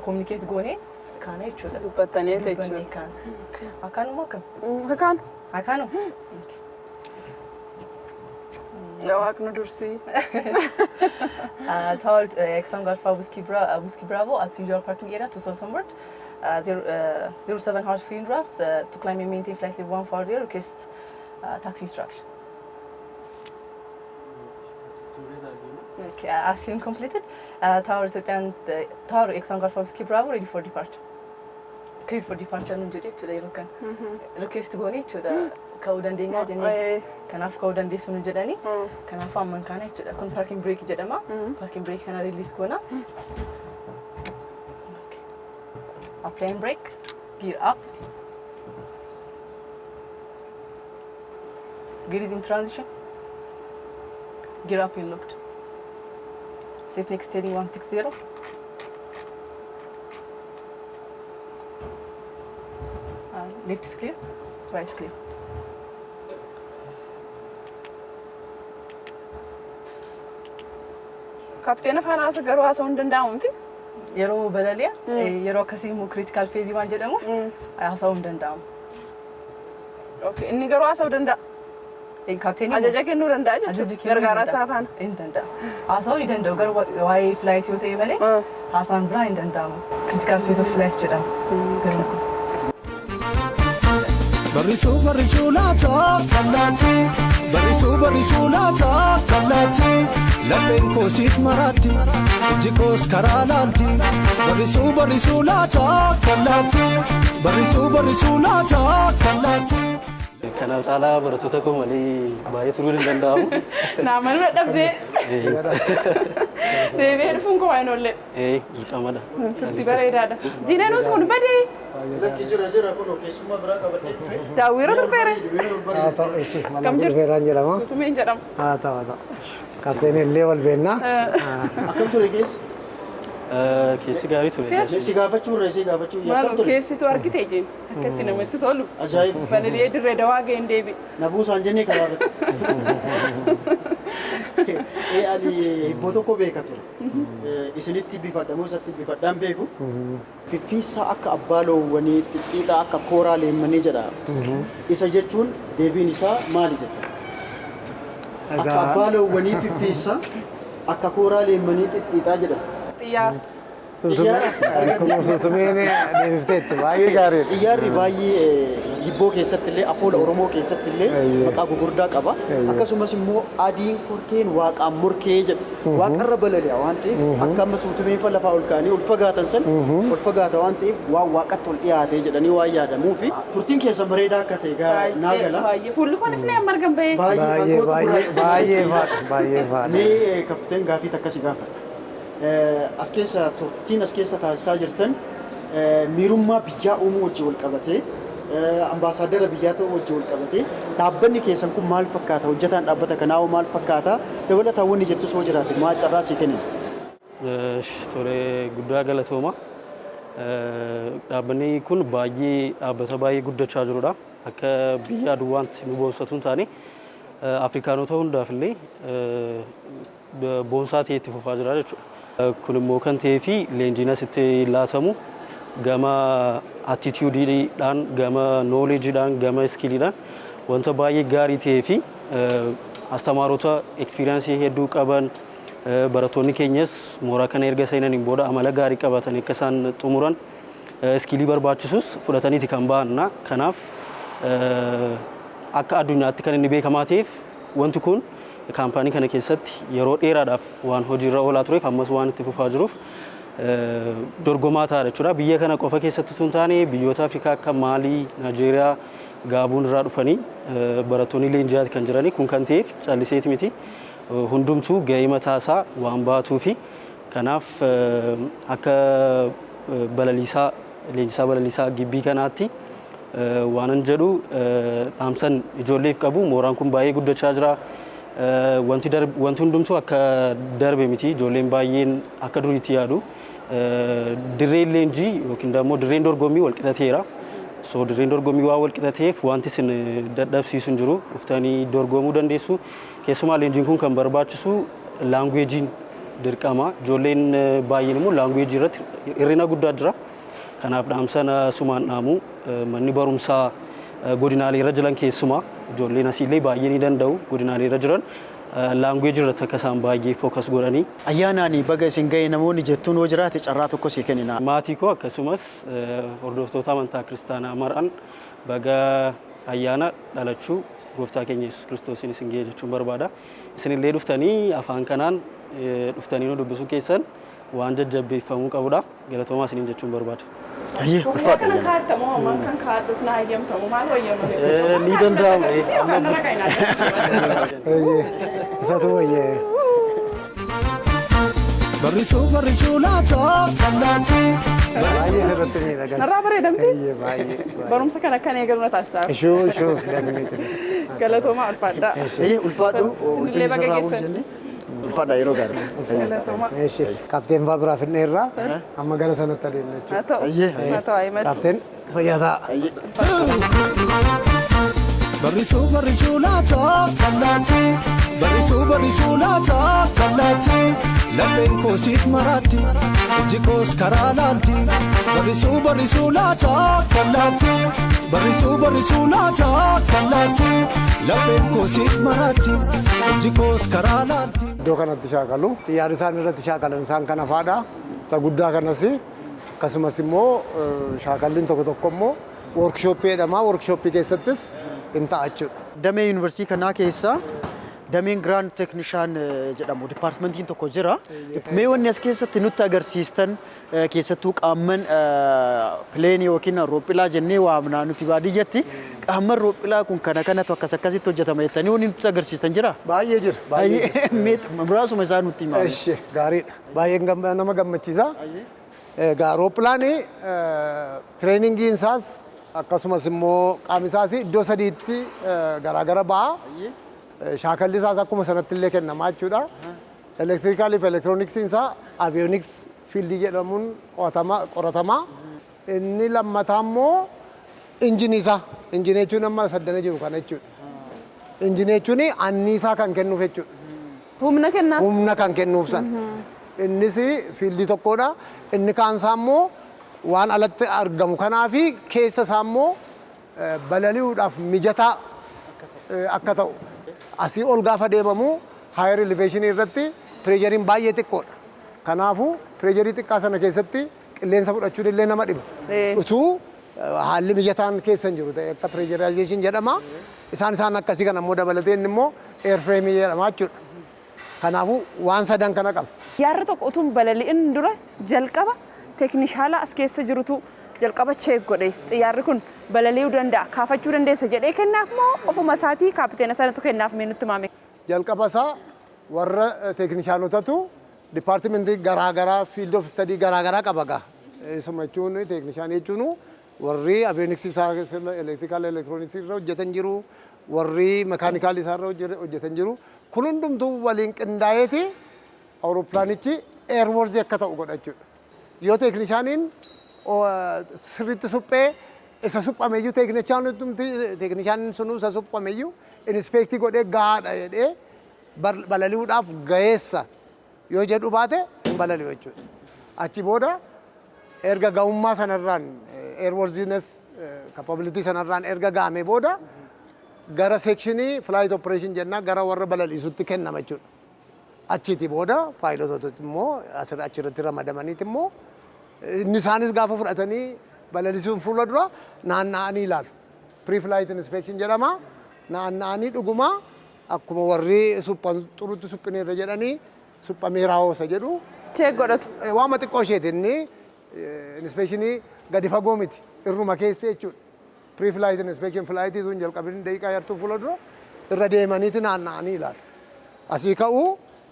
communicate goonee kaana jechuudha. Dubbattanii Dubbannee jechuudha. kaana. Akkaanuma akkam? Akaanu. Akaanu? Waaqni dursii. Tower Exxon Golf Whiskey Bravo at usual parking area to Solson Board. 07 hard clearance to climb and maintain flight level 140, request taxi instruction. Okay, assume completed. Tower Ethiopian, Tower Exxon Golf Whiskey Bravo ready for departure. Clear for departure nun jedhe jechuudha yeroo kana. Request goone jechuudha. Ka'uu dandeenyaa jennee. Kanaaf ka'uu dandeessu nu jedhani. Kanaaf amman kana jechuudha. Kun parking brake jedhama. Parking brake kana release goona. Okay. Applying brake, gear up. Gear is in transition. Gear up and locked. Set next heading 160. Left is clear, right is clear. Kapteena faana haasa garuu haasa'uu hin danda'amu miti? Yeroo balali'a, yeroo akkasii immoo critical phase waan jedhamuuf, haasa'uu hin danda'amu. Okay, inni garuu haasa'uu danda'a. Kapteenii Ajaja kennuu danda'a ajaja jechuudha. kennuu Gargaaraa danda'a. isaa faana. Hin danda'a. Haasa'uu ni danda'u, garuu waa'ee flight yoo ta'e malee haasaan biraa hin danda'amu. Critical phase of flight jedhama. Garuu kun. Barrisuu barrisuu laata kallaatti, barrisuu barrisuu laata kallaatti, lapheen koo siif maraatti, ijji koos karaa laalti. Barrisuu barrisuu laata kallaatti, barrisuu barrisuu laata kallaatti. Kanaaf caalaa barattoota koo malee baay'ee turuu hin danda'amu. Naa manuma dhabdee deebi'ee dhufuun koo waan oolle. Ee, dirqamadha. Turtii bareedaadha. Jiineenus kun badee Lakki, jira jira, kun keessummaa biraa qabadhee dhufe. Daawwiirra turteere. Haa ta'u, ishi Kam Malaa jirtu? Dhufeeraan jedhama. Suutumeen jedhama. Haa ta'u, haa ta'u. Kapteeni illee wal beennaa. Akkam ture keessa? Keessi gaarii ture. Keessi? Si gaafachuu irra isii gaafachuu akkam Maaloo ture?, keessittuu argite jeen akka itti namatti tolu. Ajaa'iba. Balali'ee dirree dawaa ga'een deebi'e. Na buusaan jennee karaa irratti. Ee, ani hibboo tokko beeka ture. Isinitti bifadha moo isatti bifadhaan beeku. Fiffiisaa akka abbaa loowwanii, xixxiixaa akka kooraa leemmanii jedha. Isa jechuun deebiin isaa maali jetta? Akka abbaa loowwanii fiffiisaa, akka kooraa leemmanii xixxiixaa jedhama. Xiyyaara. Akkuma suutumeen deebifteetti, baay'ee gaariidha. Xiyyaarri baay'ee Hibboo keessatti illee, afoola Oromoo keessatti illee maqaa gurguddaa qaba. Akkasumas immoo adiin korkeen waaqaan morkee jedhu. Waaqarra balali'a waan ta'eef, akka amma suutumee fa lafaa ol ka'anii ol fagaatan san ol fagaata waan ta'eef, waan waaqatti ol dhiyaatee jedhanii waan yaadamuu fi turtiin keessan bareedaa akka ta'e naa gala. Baay'ee fuulli kun ifnee amma argan bahee. Baay'ee baay'ee baay'ee faadha, baay'ee faadha. Mee kapteen, gaafii takka si gaafadha. As keessa turtiin as keessa taasisaa jirtan miirummaa biyyaa uumuu wajjin wal qabatee, ambaasaadara biyyaa ta'uu wajjin wal qabatee, dhaabbanni keessan kun maal fakkaata? Hojjetaan dhaabbata kanaa hoo maal fakkaata? Dabalataan wanni jettus hoo jiraate maal carraa sii kennin? Tole, guddaa galatooma. Dhaabbanni kun baay'ee dhaabbata baay'ee guddachaa jirudha. Akka biyya aduwaanti nu boonsatu hin taane, Afrikaanota hundaaf illee boonsaa ta'ee itti fufaa jira jechuudha. Kun immoo kan ta'ee fi leenjiin asitti laatamu gama attitudeiidhaan, gama knowledgeiidhaan, gama skilliidhaan wanta baay'ee gaarii ta'ee fi astamaarota experience hedduu qaban, barattoonni keenyas mooraa kana erga seenaniin booda amala gaarii qabatanii akka isaan xumuran, skill barbaachisus fudhataniiti kan ba'anna. Kanaaf akka addunyaatti kan inni beekamaa ta'eef, wanti kun kaampaanii kana keessatti yeroo dheeraadhaaf waan hojiirra oolaa tureef, ammas waan itti fufaa jiruuf dorgomaa ta'a jechuudha. Biyya kana qofa keessatti osoo hin taane, biyyoota Afrikaa akka Maalii, Naajeeriyaa, Gaabuun irraa dhufanii barattoonni leenji'aati kan jiranii. Kun kan ta'eef calliseeti miti. Hundumtuu gahee mataasaa waan baatuu fi kanaaf akka balaliisaa, leenjisaa balaliisaa gibbii kanaatti waanan jedhu, dhaamsan ijoolleef qabu, mooraan kun baay'ee guddachaa jira. Wanti wanti hundumtuu akka darbe miti. Ijoolleen baay'een akka duriitti yaadu. Dirreen leenjii yookiin immoo dirreen dorgommii wal qixateera. So dirreen dorgommii waan wal qixateef, wanti isin dadhabsiisu hin jiru. Dhuftanii dorgomuu dandeessu. Keessumaa leenjiin kun kan barbaachisu languageiin dirqama. Ijoolleen baay'een immoo language irratti hir'ina guddaa jira. Kanaaf dhaamsa sumaan dhaamu, manni barumsaa godinaalee irra jiran, keessumaa ijoolleen asiillee baay'ee ni danda'u, godinaalee irra jiran language irratti akka isaan baay'ee focus godhanii. Ayyaanaani baga isin ga'e namoonni jettuun hoo jiraate, carraa tokko sii kennina. Maatii koo akkasumas hordoftoota amantaa kiristaanaa mar'an baga ayyaana dhalachuu gooftaa keenya Yesuus Kiristoosiin isin ga'e jechuun barbaada. Isinillee dhuftanii afaan kanaan dhuftanii nu dubbisuu keessan waan jajjabeeffamuu qabudha. Galatoomaa isiniin jechuun barbaada. Ayyee, ulfaadha. Kan kaa'attamu ammaan kan kaa'adhuuf na hayyamtamu maal wayyama? Ni danda'ama. Yookaan narra kan hin agarsiisu. Isatu wayyee. Barrisuu barrisuu laata kallaatti. Baay'ee sirriitti miidhagas. Narraa bareedamti? Baay'ee baay'ee. Barumsa kana akkan eegalu na taasisaa. Ishuu ishuu definitely. Galatoomaa, ulfaadhaa. Ayyee, ulfaadhu. Isinillee baga geessan. Ulfaadha, yeroo gaarii. Galatoomaa. Eshi kaapteen faa biraa fidneerraa amma gara sanatti adeemna jechuudha. Haa ta'u. Haa ta'u, ayi. Kaapteen, fayyaa ta'a. Barrisuu barrisuu laata kallaatti. Barrisuu barrisuu laata kallaatti. Lapheen koo siif maraatti. Ijji koos karaa laalti. Barrisuu barrisuu laata kallaatti. Barrisuu barrisuu laata kallaatti. Lapheen koo siif maraatti. Ijji koos karaa laalti. Iddoo kanatti shaakalu. Xiyyaarri isaan irratti shaakalan isaan kana faadha. Isa guddaa kanas akkasumas immoo shaakalliin tokko tokko immoo workshop jedhama. Workshop keessattis hin ta'a jechuudha. Damee yuunivarsiitii kanaa keessa dameen ground technician jedhamu departmentiin tokko jira. Mee wanni as keessatti nutti agarsiistan, keessattuu qaamman plane yookiin roophilaa jennee waamna nuti baadiyyatti, qaamman roophilaa kun kana kanatu akkas akkasitti hojjetama jettanii wanni nutti agarsiistan jira? Baay'ee jira. Baay'ee jira. Mee muraasuma isaa nutti himaa. Eshi, gaariidha. Baay'ee nama gammachiisa. Egaa rooppilaanii trainingiin isaas akkasumas immoo qaamni isaas iddoo sadiitti garaagara ba'a. Shaakalli isaas akkuma sanatti illee kennamaa jechuudha. Electrical fi electronicsiin isaa avionics field jedhamuun qoratama. Inni lammataa immoo injinii isaa. Injinii jechuun amma saddana jiru kana jechuudha. Injinii jechuun anniisaa kan kennuuf jechuudha. Humna kennaaf. Humna kan kennuuf sana. Innis field tokkodha. Inni kaansaa immoo waan alatti argamu kanaa fi keessa isaa immoo balali'uudhaaf mijataa akka ta'u. Asii ol gaafa deemamu higher elevation irratti pressureiin baay'ee xiqqoodha. Kanaafuu pressure xiqqaa sana keessatti qilleensa fudhachuun illee nama dhiba. Utuu Haalli mijataan keessa hin jiru ta'e akka pressurization jedhama. Isaan akkasii kana immoo dabalatee inni immoo airframe jedhama jechuudha. Kanaafuu waan sadan kana qaba. Xiyyaarri tokko utuu hin balali'in dura jalqaba teeknishaala as keessa jirutu jalqaba check godhe, xiyyaarri kun balali'uu danda'a, kaafachuu dandeessa jedhee kennaaf moo ofuma isaatii kaapiteena sanatu kennaaf? Mee nutti maame? Jalqaba isaa warra teeknishaanotatu dipaartimentii garaa garaa, field of study garaa garaa qaba gaa. Isuma jechuun teeknishaanii jechuun warri avionics isaa, electrical, electronics irra hojjetan jiru, warri mechanical isaa irra hojjetan jiru. Kun hundumtuu waliin qindaa'eeti awurooppilaanichi airworthy akka ta'u godha jechuudha. Yoo teeknishaaniin sirriitti suphee, isa suphameyyuu, teeknishaaniin sunuu isa suphameyyuu inspect godhee gahaadha jedhee, balali'uudhaaf gaheessa yoo jedhu baate, hin balali'u jechuudha. Achi booda erga ga'ummaa sanarraan, airworthiness capability sanarraan erga ga'ame booda, gara section flight operation jennaa, gara warra balaliisutti kennama jechuudha. Achiiti booda paayilotootti immoo achirratti ramadamaniiti immoo inni isaanis gaafa fudhatanii balallisuun fuula dura naanna'anii ilaalu. Pre-flight inspection jedhama. Naanna'anii dhugumaa akkuma warri suphan xurutti suphineerra jedhanii suphameeraa hoosa jedhu. Check godhatu. Waama xiqqoo isheeti, inni inspection gadi fagoo miti, irruma keessa jechuudha. Pre-flight inspection, flight tun jalqabin daqiiqaa yartuu fuula dura irra deemaniiti naanna'anii ilaalu. Asii ka'uu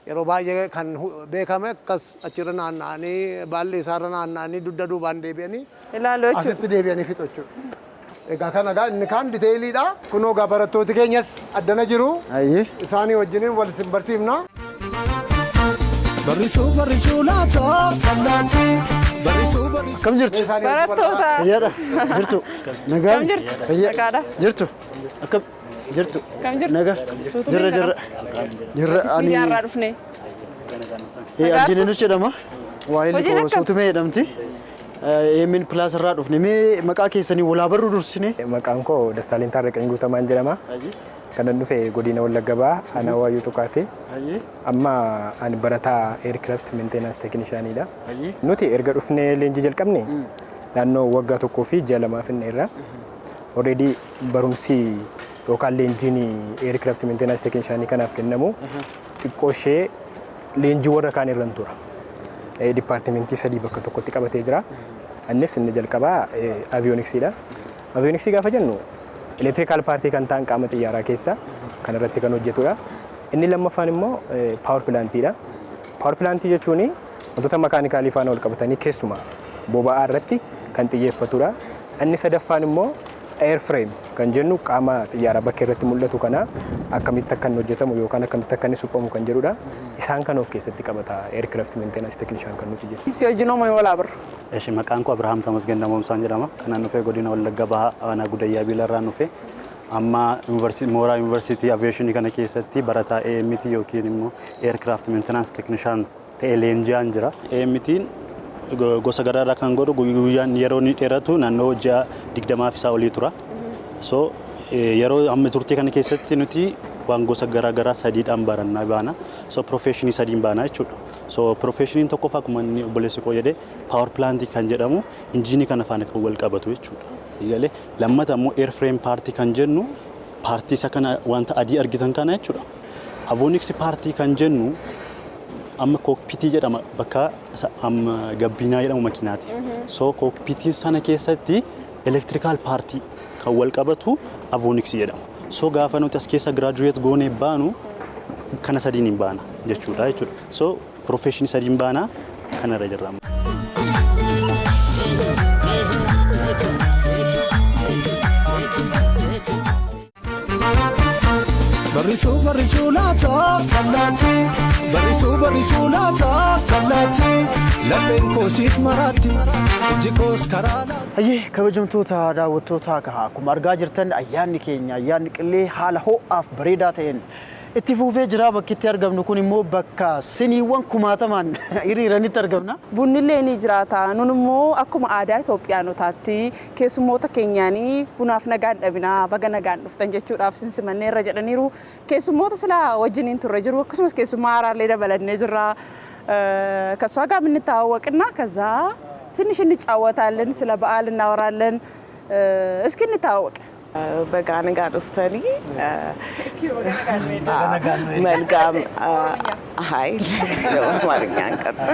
yeroo baay'ee kan beekame akkas achirra naanna'anii, baalli isaarra naanna'anii, dugda duubaan deebi'anii Ilaalu jechuudha. asitti deebi'anii fixu jechuudha. Egaa kana egaa inni kaan detailiidha. Kunoo egaa barattooti keenyas addana jiru. Isaanii wajjiniin wal isin barsiifna. Barrisuu barrisuu laata kallaatti, barrisuu barrisuu. Akkam jirtu? Barattoota. Fayyaadha. Jirtu. Nagaan. Kam jirtu? Fayyaa. Nagaadha. Jirtu. Akkam jirtu? Kam jirtu? Nagaa. Jirra, jirra. Jirra ani. Miidiyaarraa dhufne. Anjiniinus jedhama. Waa'een Hojiin koo akkam? Suutumee jedhamti. AMN Plus irraa dhufne. Mee maqaa keessanii walaa barruu dursine. Maqaan koo Dassaaleny Taarraqany Guutamaan jedhama. Kanan dhufe godina Wallagga Bahaa, aanaa Waayyuu Tuqaati. Amma ani barataa aircraft maintenance technicianidha. Nuti erga dhufnee leenjii jalqabne naannoo waggaa 1 fi ji'a 2 finneerra. Already barumsi yookaan leenjiin aircraft maintenance technician kanaaf kennamu xiqqoo ishee leenjii warra kaan irra hin tura. Dipaartimentii sadii bakka tokkotti qabatee jira. Innis inni jalqabaa avionicsiidha. Avionics gaafa jennu electrical part kan ta'an qaama xiyyaaraa keessa kan irratti kan hojjetudha. Inni lammaffaan immoo power plantiidha. Power plant jechuun wantoota mechanical faana wal qabatanii keessumaa boba'aa irratti kan xiyyeeffatudha. Inni sadaffaan immoo airframe kan jennu qaama xiyyaaraa bakka irratti mul'atu kana akkamitti akka inni hojjetamu yookaan akkamitti akka inni suphamu kan jedhudha. Isaan kan of keessatti qabata aircraft maintenance technician kan nuti jennu. Si wajjin homaa walaa barru. Eshi, maqaan koo Abrahaam Tamasgen Namoomsaan jedhama. Kanan dhufee godina Wallagga Bahaa, aanaa Gudayyaa Biilarraan dhufe. Amma mooraa yuunivarsiitii aviation kana keessatti barataa AMT yookiin immoo aircraft maintenance technician ta'ee leenji'aan jira. AMT'n gosa garaagaraa kan godhu, guyyaan yeroo inni dheeratu naannoo ji'a 20f isaa olii tura. So yeroo amma turtii kana keessatti nuti waan gosa garaagaraa sadiidhaan barannaa baana. So profession sadiin baana jechuudha. So professioniin tokkoffaa, akkuma inni obboleessi koo jedhe, power plant kan jedhamu injiinii kana faana kan wal qabatu jechuudha. Galee lammata immoo airframe part kan jennu part isa kana wanta adii argitan kana jechuudha. Avionics part kan jennu amma cockpit jedhama, bakka amma gabbinaa jedhamu makiinaati. So cockpitiin sana keessatti electrical part kan wal qabatu avionics jedhama. So gaafa nuti as keessa graduate goonee baanu kana sadiin hin baana jechuudha. So profession sadiin baana kanarra jirra. Barrisuu barrisuu laata kallaatti, barrisuu barrisuu laata kallaatti, lapheen koo siif maraatti, ijji koos karaa laata. Hayyee, kabajamtoota daawwattootaa, kahaa akkuma argaa jirtan ayyaanni keenya, ayyaanni qillee, haala ho'aaf bareedaa ta'een itti fufee jira. Bakki itti argamnu kun immoo bakka siniiwwan kumaatamaan hiriiranitti argamna. Bunnillee ni jiraata. Nun immoo akkuma aadaa Itoophiyaanotaatti keessummoota keenyaanii bunaaf nagaan dhabinaa, baga nagaan dhuftan jechuudhaaf sinsimanneerra jedhaniiru. Keessummoota silaa wajjiniin turre jiru, akkasumas keessummaa haaraallee dabalannee jirra. ከእሷ ጋር የምንተዋወቅና ከዛ ትንሽ እንጫወታለን፣ ስለ በዓል እናወራለን። እስኪ እንተዋወቅ። Baga nagaan dhuftanii መልካም አይ አማርኛ እንቀጥል።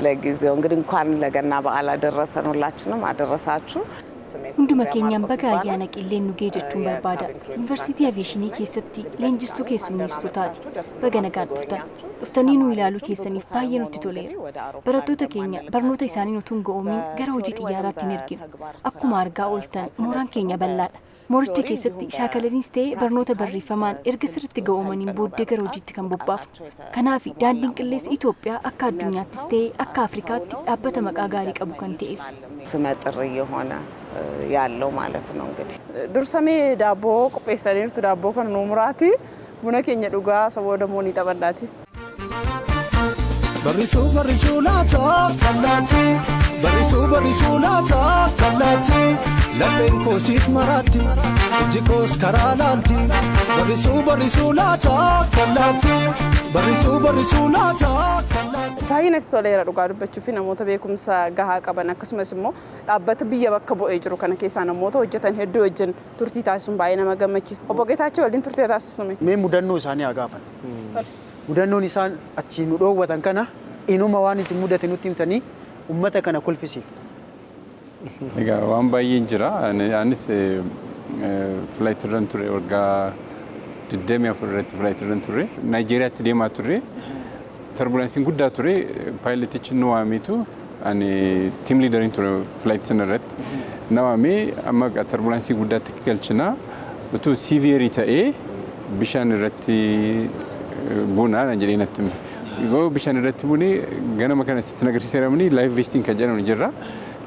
ለጊዜው እንግዲህ እንኳን ለገና በዓል አደረሰን፣ ሁላችንም አደረሳችሁ። Hunduma keenyaan baga ayyaana qilleen nu ga'e jechuun barbaada. Yuunivarsiitii Aviyeeshinii keessatti leenjistuu keessummeessitootaati. Baga nagaan dhuftan. Dhuftanii nu ilaaluu keessaniif baay'ee nutti toleera. Barattoota keenya barnoota isaanii utuu hin ga'oomin gara hojii xiyyaaraatti hin erginu. Akkuma argaa ooltan mooraan keenya bal'aadha. Mooricha keessatti shaakalaniis ta'ee barnoota barreeffamaan erga sirriitti ga'oomaniin booddee gara hojiitti kan bobbaafnu. Kanaaf daandiin qilleensa Itoophiyaa akka addunyaattis ta'ee akka Afrikaatti dhaabbata maqaa gaarii qabu kan ta'eef. ስመጥር እየሆነ ያለው ማለት ነው እንግዲህ Dursamee daabboo qopheessaniirtu daabboo kana nuu muraati. Buna keenya dhugaa saboo dammoo ni taphannaati. Barrisuu barrisuu laata kallaatti barrisuu barrisuu laata kallaatti lapheen koo siif maraatti ijji koos karaa laalti barrisuu barrisuu laata kallaatti barrisuu barrisuu laata kallaatti. Baay'ee natti toleera dhugaa dubbachuu fi namoota beekumsa gahaa qaban akkasumas immoo dhaabbata biyya bakka bu'ee jiru kana keessaa namoota hojjetan hedduu wajjin turtii taasisuun baay'ee nama gammachiisa. Obbo Geetaachoo waliin turtii taasisnume. Mee mudannoo isaanii haa gaafan. Mudannoon isaan achii nu dhoowwatan kana inuma waan isin mudate nutti himtanii uummata kana kolfisiiftu. Egaa waan baay'een jira. Anis flight irran ture waggaa 24 irratti flight irran ture. Naayijeeriyaatti deemaa ture. Turbulensiin guddaa ture. Paayiletichi nu waameetu ani team leaderiin ture flight sana irratti. Na waamee amma turbulensii guddaatti galchina. Utuu severe ta'ee bishaan irratti buunaa naan jedhee natti hime. Yoo bishaan irratti buunee ganama kana sitti agarsiiseeramni life vestiin kan jedhamu jirra.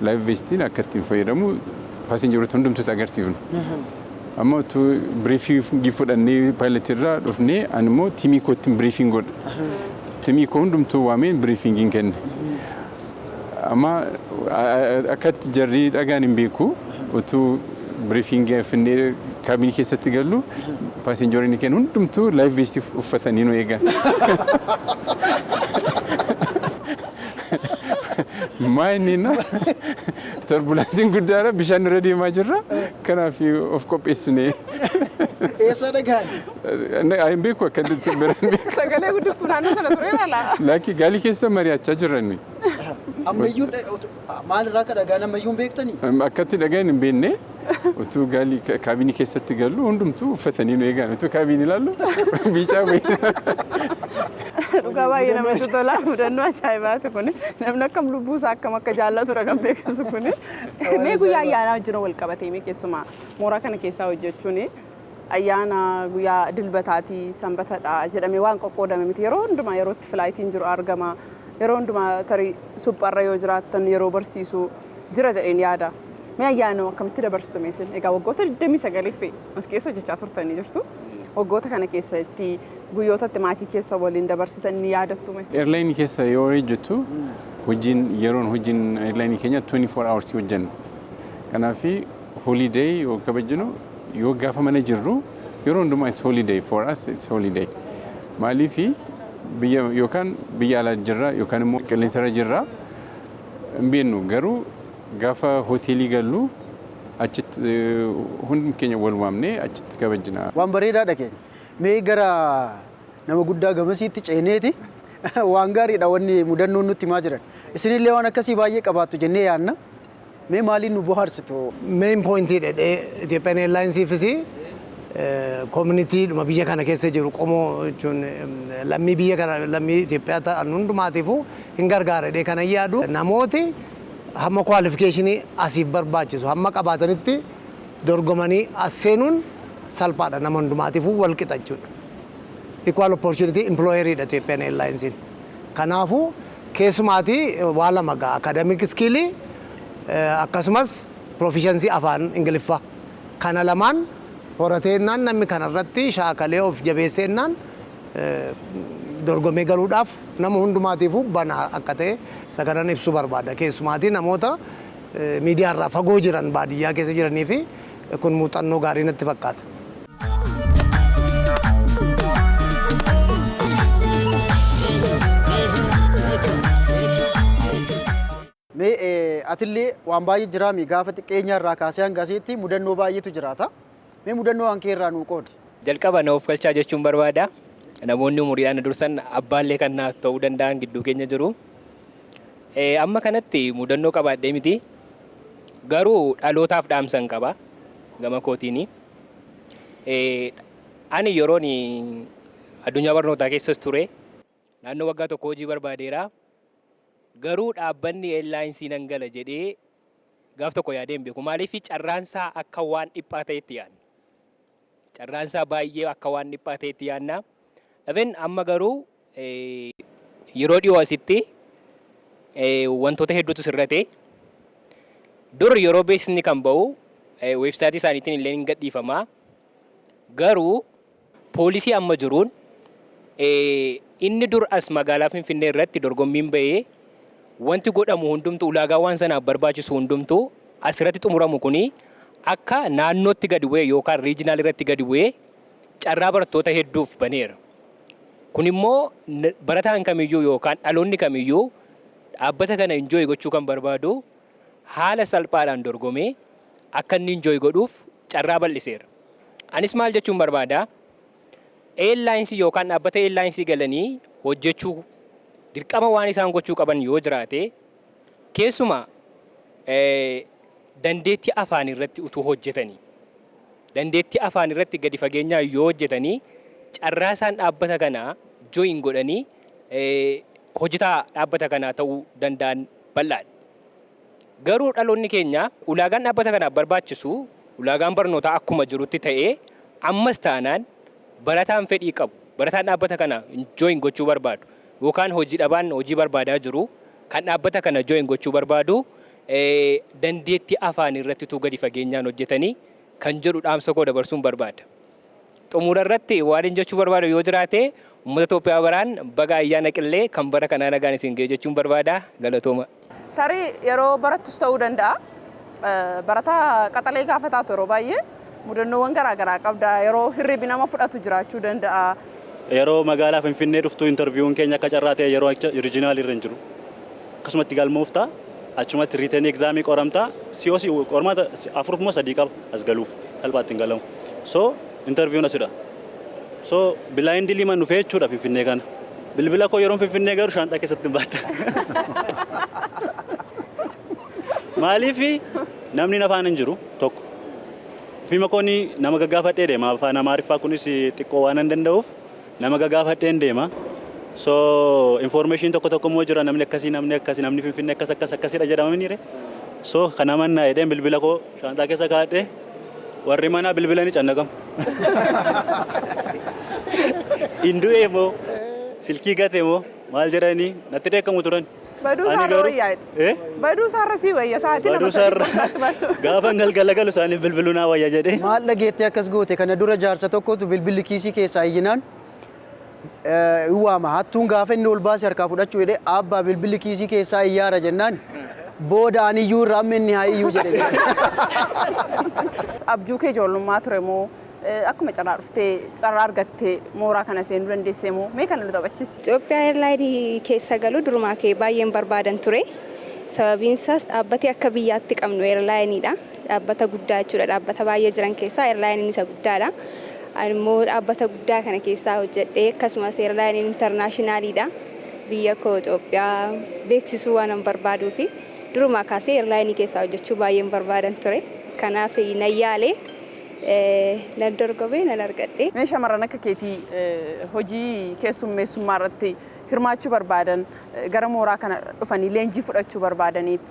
Life vestiin akka ittiin fayyadamu passengeroota hundumtuutti agarsiifnu. Amma utuu briefingii fudhannee paayiletii irraa dhufnee ani immoo teamii kootti briefing godhe. Teamii koo hundumtuu waameen briefingiin kenne. Amma akkatti jarri dhagaan hin beeku utuu briefingii finnee kaabinii keessatti gallu passengeroonni kennu hundumtuu life vestii uffatanii nu eegan. Maa inni na turbulensiin guddaadha bishaan irra deemaa jirra kanaaf of qopheessine. Eessa dhagaan? Hin beeku akka bira hin beeku. Sagalee guddiftuu naannoo sana ture laala. Lakki gaalii keessa mari'achaa jirra nuyi. Ammayyuu maalirraa akka dhagaan ammayyuu hin beektanii? Akkatti dhagaan hin beekne utuu gaalii kaabinii keessatti gallu hundumtuu uffatanii nu eegan utuu kaabinii ilaallu biicaa wayii. Dhugaa baay'ee namatti tola. Mudannoo ajaa'ibaati kuni. Namni akkam lubbuu isaa akkam akka jaallatudha kan beeksisu kuni. Mee guyyaa ayyaanaa wajjin wal qabatee mee keessumaa mooraa kana keessaa hojjechuun ayyaana guyyaa dilbataatii sanbatadha jedhamee waan qoqqoodame miti. Yeroo hundumaa yeroo itti flightiin jiru argama. Yeroo hundumaa tarii supharra yoo jiraattan yeroo barsiisu jira jedheen yaada. Mee ayyaana akkamitti dabarsitu mee isin? Egaa waggoota 29 as keessa hojjechaa turtanii jirtu. Waggoota kana keessatti guyyootatti maatii keessa waliin dabarsitan ni yaadattu mee? Airline keessa yoo hojjettu hojiin yeroon hojiin airline keenya 24 hours hojjenna. Kanaaf holiday yoo kabajnu yoo gaafa mana jirru yeroo hundumaa it's holiday for us, it's holiday. Maaliif biyya yookaan biyya alaa jirra yookaan immoo qilleensarra jirra hin beeknu garuu gaafa hoteelii gallu achitti hundi keenya wal waamnee achitti kabajna. Waan bareedaa dhageenya. Mee gara nama guddaa gamasiitti ceeneeti waan gaariidha wanni mudannoon nutti himaa jiran. Isinillee waan akkasii baay'ee qabaattu jennee yaadna. Mee maaliin nu bohaarsitu? Main pointii dhedhee Ethiopian Airlinesiifis community dhuma biyya kana keessa jiru qomoo jechuun lammii biyya kana lammii Itoophiyaa ta'an hundumaatiifuu hin gargaara dhedhee kana yaadu namooti hamma qualificationii asiif barbaachisu hamma qabaatanitti dorgomanii as seenuun salphaadha nama hundumaatiifuu wal qixa jechuudha. Equal opportunity employeriidha Ethiopian Airlinesiin. Kanaafuu keessumaatii waa lama ga'a academic skillii akkasumas proficiency afaan Ingiliffaa kana lamaan horateennaan namni kanarratti shaakalee of jabeesseennaan dorgomee galuudhaaf nama hundumaatiifuu banaa akka ta'e isa kanan ibsuu barbaada. Keessumaatii namoota miidiyaarraa fagoo jiran baadiyyaa keessa jiranii fi kun muuxannoo gaarii natti fakkaata. Mee atillee waan baay'ee jiraami gaafa xiqqeenya irraa kaasee hanga asitti mudannoo baay'eetu jiraata. Mee mudannoo waan kee irraa nuu qoodi. Jalqaba na of galchaa jechuun barbaada. Namoonni umuriidhaan na dursan abbaallee kan naaf ta'uu danda'an gidduu keenya jiru. Amma kanatti mudannoo qabaadhee miti. Garuu dhalootaaf dhaamsan qaba gama kootiini. Ani yeroon addunyaa barnootaa keessas ture naannoo waggaa 1 hojii barbaadeera. Garuu dhaabbanni airlinesii nan gala jedhee gaaf tokko yaadee hin beeku. Maaliif carraansaa akka waan dhiphaa ta'etti yaadna. Carraansaa baay'ee akka waan dhiphaa ta'etti yaadna. Even amma garuu yeroo dhiyoo asitti wantoota hedduutu sirrate. Dur yeroo beeksisni kan ba'u weebsaayitii isaaniitiin illee hin gadhiifama. Garuu poolisii amma jiruun inni dur as magaalaa Finfinnee irratti dorgommiin ba'ee wanti godhamu hundumtu, ulaagaa waan sanaaf barbaachisu hundumtu asirratti xumuramu kuni akka naannootti gadi bu'ee yookaan regional irratti gadi bu'ee carraa barattoota hedduuf baneera. Kun immoo barataan kamiyyuu yookaan dhaloonni kamiyyuu dhaabbata kana enjoy gochuu kan barbaadu haala salphaadhaan dorgomee akka inni enjoy godhuuf carraa bal'iseera. Anis maal jechuun barbaada? Airlinesii yookaan dhaabbata airlinesii galanii hojjechuu dirqama waan isaan gochuu qaban yoo jiraate, keessumaa dandeettii afaan irratti utuu hojjetanii, dandeettii afaan irratti gadi fageenyaan yoo hojjetanii, carraa isaan dhaabbata kanaa join godhanii hojjetaa dhaabbata kanaa ta'uu danda'an bal'aadha. Garuu dhaloonni keenya ulaagaan dhaabbata kanaaf barbaachisu, ulaagaan barnootaa akkuma jirutti ta'ee, ammas taanaan barataan fedhii qabu, barataan dhaabbata kana join gochuu barbaadu yookaan hojii dhabaan hojii barbaadaa jiru kan dhaabbata kana join gochuu barbaadu dandeettii afaan irratti utuu gadi fageenyaan hojjetanii kan jedhu dhaamsa koo dabarsuun barbaada. Xumura irratti waan hin jechuu barbaadu yoo jiraate, uummata Itoophiyaa baraan baga ayyaana qillee kan bara kanaa nagaan isin ga'e jechuun barbaada. Galatooma. Tarii yeroo barattus ta'uu danda'a. Barataa qaxalee gaafa taatu yeroo baay'ee mudannoowwan garaa garaa qabda. Yeroo hirribi nama fudhatu jiraachuu danda'a. Yeroo magaalaa Finfinnee dhuftu interviewun keenya akka carraa ta'e yeroo regional irra hin jiru. Akkasumatti galmoofta, achumatti written examii qoramta, COC qormaata afur moo sadii qaba as galuuf, salphaatti hin galamu. So interviewun asidha. So blindly man dhufee jechuudha Finfinnee kana. Bilbila koo yeroon Finfinnee galu shaanxaa keessatti hin baadha. Maaliif namni afaan hin jiru tokko. Ofiima kooni nama gaggaafadhee deema. Afaan Amaariffaa kunis xiqqoo waan hin danda'uuf nama gaggaafadheen deema. So information tokko tokko immoo jira, namni akkasii, namni akkasii, namni Finfinnee akkas akkas akkasidha jedhama ni. So kana mannaa jedheen bilbila koo shaanxaa keessa kaa'adhee, warri manaa bilbila ni cannaqamu. Hindu'ee moo silkii gate moo maal jedhanii natti dheekkamu turan. Baduu Ani isaarra garuu- wayyaa. Eh? Baduu isaarra sii wayya sa'aatii Baduu 2 3 isaarra- qofaatti baachuu. Gaafa galgala galu isaaniif bilbiluu naa wayya jedhee. Maal dhageettee akkas goote? Kana dura jaarsa tokkotu bilbilli kiisii keessaa iyyinaan hin waama. Hattuun gaafa inni ol baase harkaa fudhachuu jedhee, "Abbaa, bilbilli kiisii keessaa iyyaara" jennaan, "Booda ani iyyuu irra amma inni haa iyyuu" jedhe. Abjuu kee ijoollummaa ture moo akkuma carraa dhuftee carraa argattee mooraa kana seenuu dandeessee moo mee kana nu taphachiisi? Itoophiyaa Airlineii keessa galuu durumaa kee baay'een barbaadan ture. Sababiin isaas dhaabbati akka biyyaatti qabnu airlineiidha. Dhaabbata guddaa jechuudha. Dhaabbata baay'ee jiran keessaa airlineiin isa guddaadha. Ani immoo dhaabbata guddaa kana keessaa hojjedhee, akkasumas airlineiin internationaliidha. Biyya koo Itoophiyaa beeksisuu waan an barbaaduu fi durumaa kaasee airlineii keessaa hojjechuu baay'een barbaadan ture. Kanaaf nan yaalee, nan dorgomee, nan argadhe. Mee shamarran akka keetii hojii keessummeessummaa irratti hirmaachuu barbaadan, gara mooraa kana dhufanii leenjii fudhachuu barbaadaniif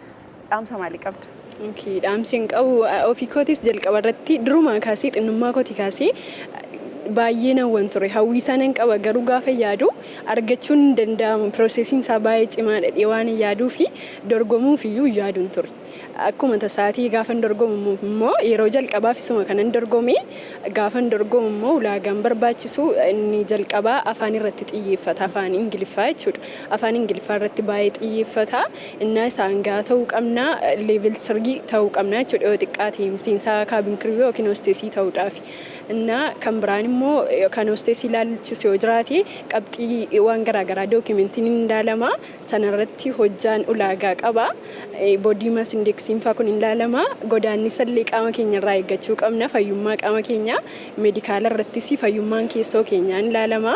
dhaamsa maalii qabda? Okay, dhaamsi hin qabu ofii kootis jalqaba irratti durumaa kaasee, xinnummaa kooti kaasee baay'ee nawwan ture. Hawwii isaa nan qaba, garuu gaafa yaadu argachuun hin danda'amu, processiin isaa baay'ee cimaadha dhee waan hin yaaduu fi dorgomuuf iyyuu yaaduun ture. Akkuma tasaatii gaafan dorgomu immoo yeroo jalqabaaf isuma kanan dorgome. Gaafan dorgomu immoo ulaagaan barbaachisu inni jalqabaa afaan irratti xiyyeeffata, afaan Ingiliffaa jechuudha. Afaan Ingiliffaa irratti baay'ee xiyyeeffata. Innaa isaan gaa ta'uu qabna, level 3 ta'uu qabna jechuudha yoo xiqqaate miseensa cabin crew yookiin hostessii ta'uudhaaf. Innaa kan biraan immoo kan hostessii ilaalchisu yoo jiraate, qabxii waan garaagaraa dookimentiin hin ilaalama. Sanarratti hojjaan ulaagaa qaba. Body mass indexiin faa kun hin ilaalama. Godaannisa illee qaama keenya irraa eeggachuu qabna. Fayyummaa qaama keenya medicala irrattis fayyummaan keessoo keenyaa hin ilaalama.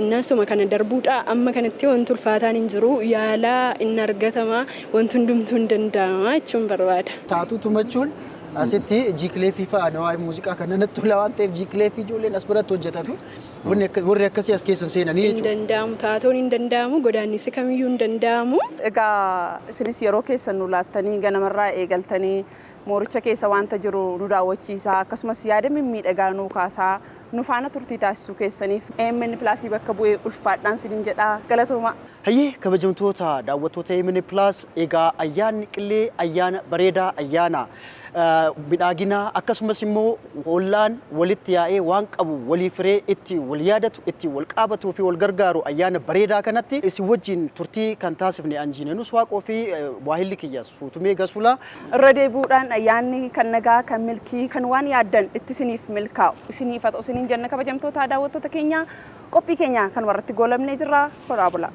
Innaa kana darbuudha. Amma kanatti wanti ulfaataan hin jiru. Yaalaa inni argatama. Wanti hundumtuu hin danda'ama jechuun barbaada. Taatu tumachuun asitti jiikilee fi fa'a waa'ee muuziqaa kana natti tola waan ta'eef, jiikilee fi ijoolleen as biratti hojjetatu. Warri akkasii as keessan seenanii Hin jechuudha. danda'amu. Taatoon hin danda'amu. Godaannisi kamiyyuu hin danda'amu. Egaa isinis yeroo keessan nu laattanii, ganamarraa eegaltanii mooricha keessa wanta jiru nu daawwachiisaa, akkasumas yaada mimmiidhagaa nuu kaasaa nu faana turtii taasisuu keessaniif AMN Plusii bakka bu'ee ulfaadhaan isiniin jedhaa, galatooma. Hayyee, kabajamtoota daawwattoota AMN Plus, egaa ayyaanni Qillee ayyaana bareedaa, ayyaana midhaaginaa, akkasumas immoo ollaan walitti yaa'ee waan qabu walii firee itti wal yaadatu, itti wal qaabatuu fi wal gargaaru, ayyaana bareedaa kanatti isin wajjin turtii kan taasifne Anjiinenus Waaqoo fi waahilli kiyya Suutumee Gasulaa. Irra deebi'uudhaan ayyaanni kan nagaa, kan milkii, kan waan yaaddan itti isiniif milkaa'u isiniif haa ta'u isiniin jenna. Kabajamtoota daawwattoota keenya, qophii keenya kan warratti goolabnee jirra. Horaa bulaa.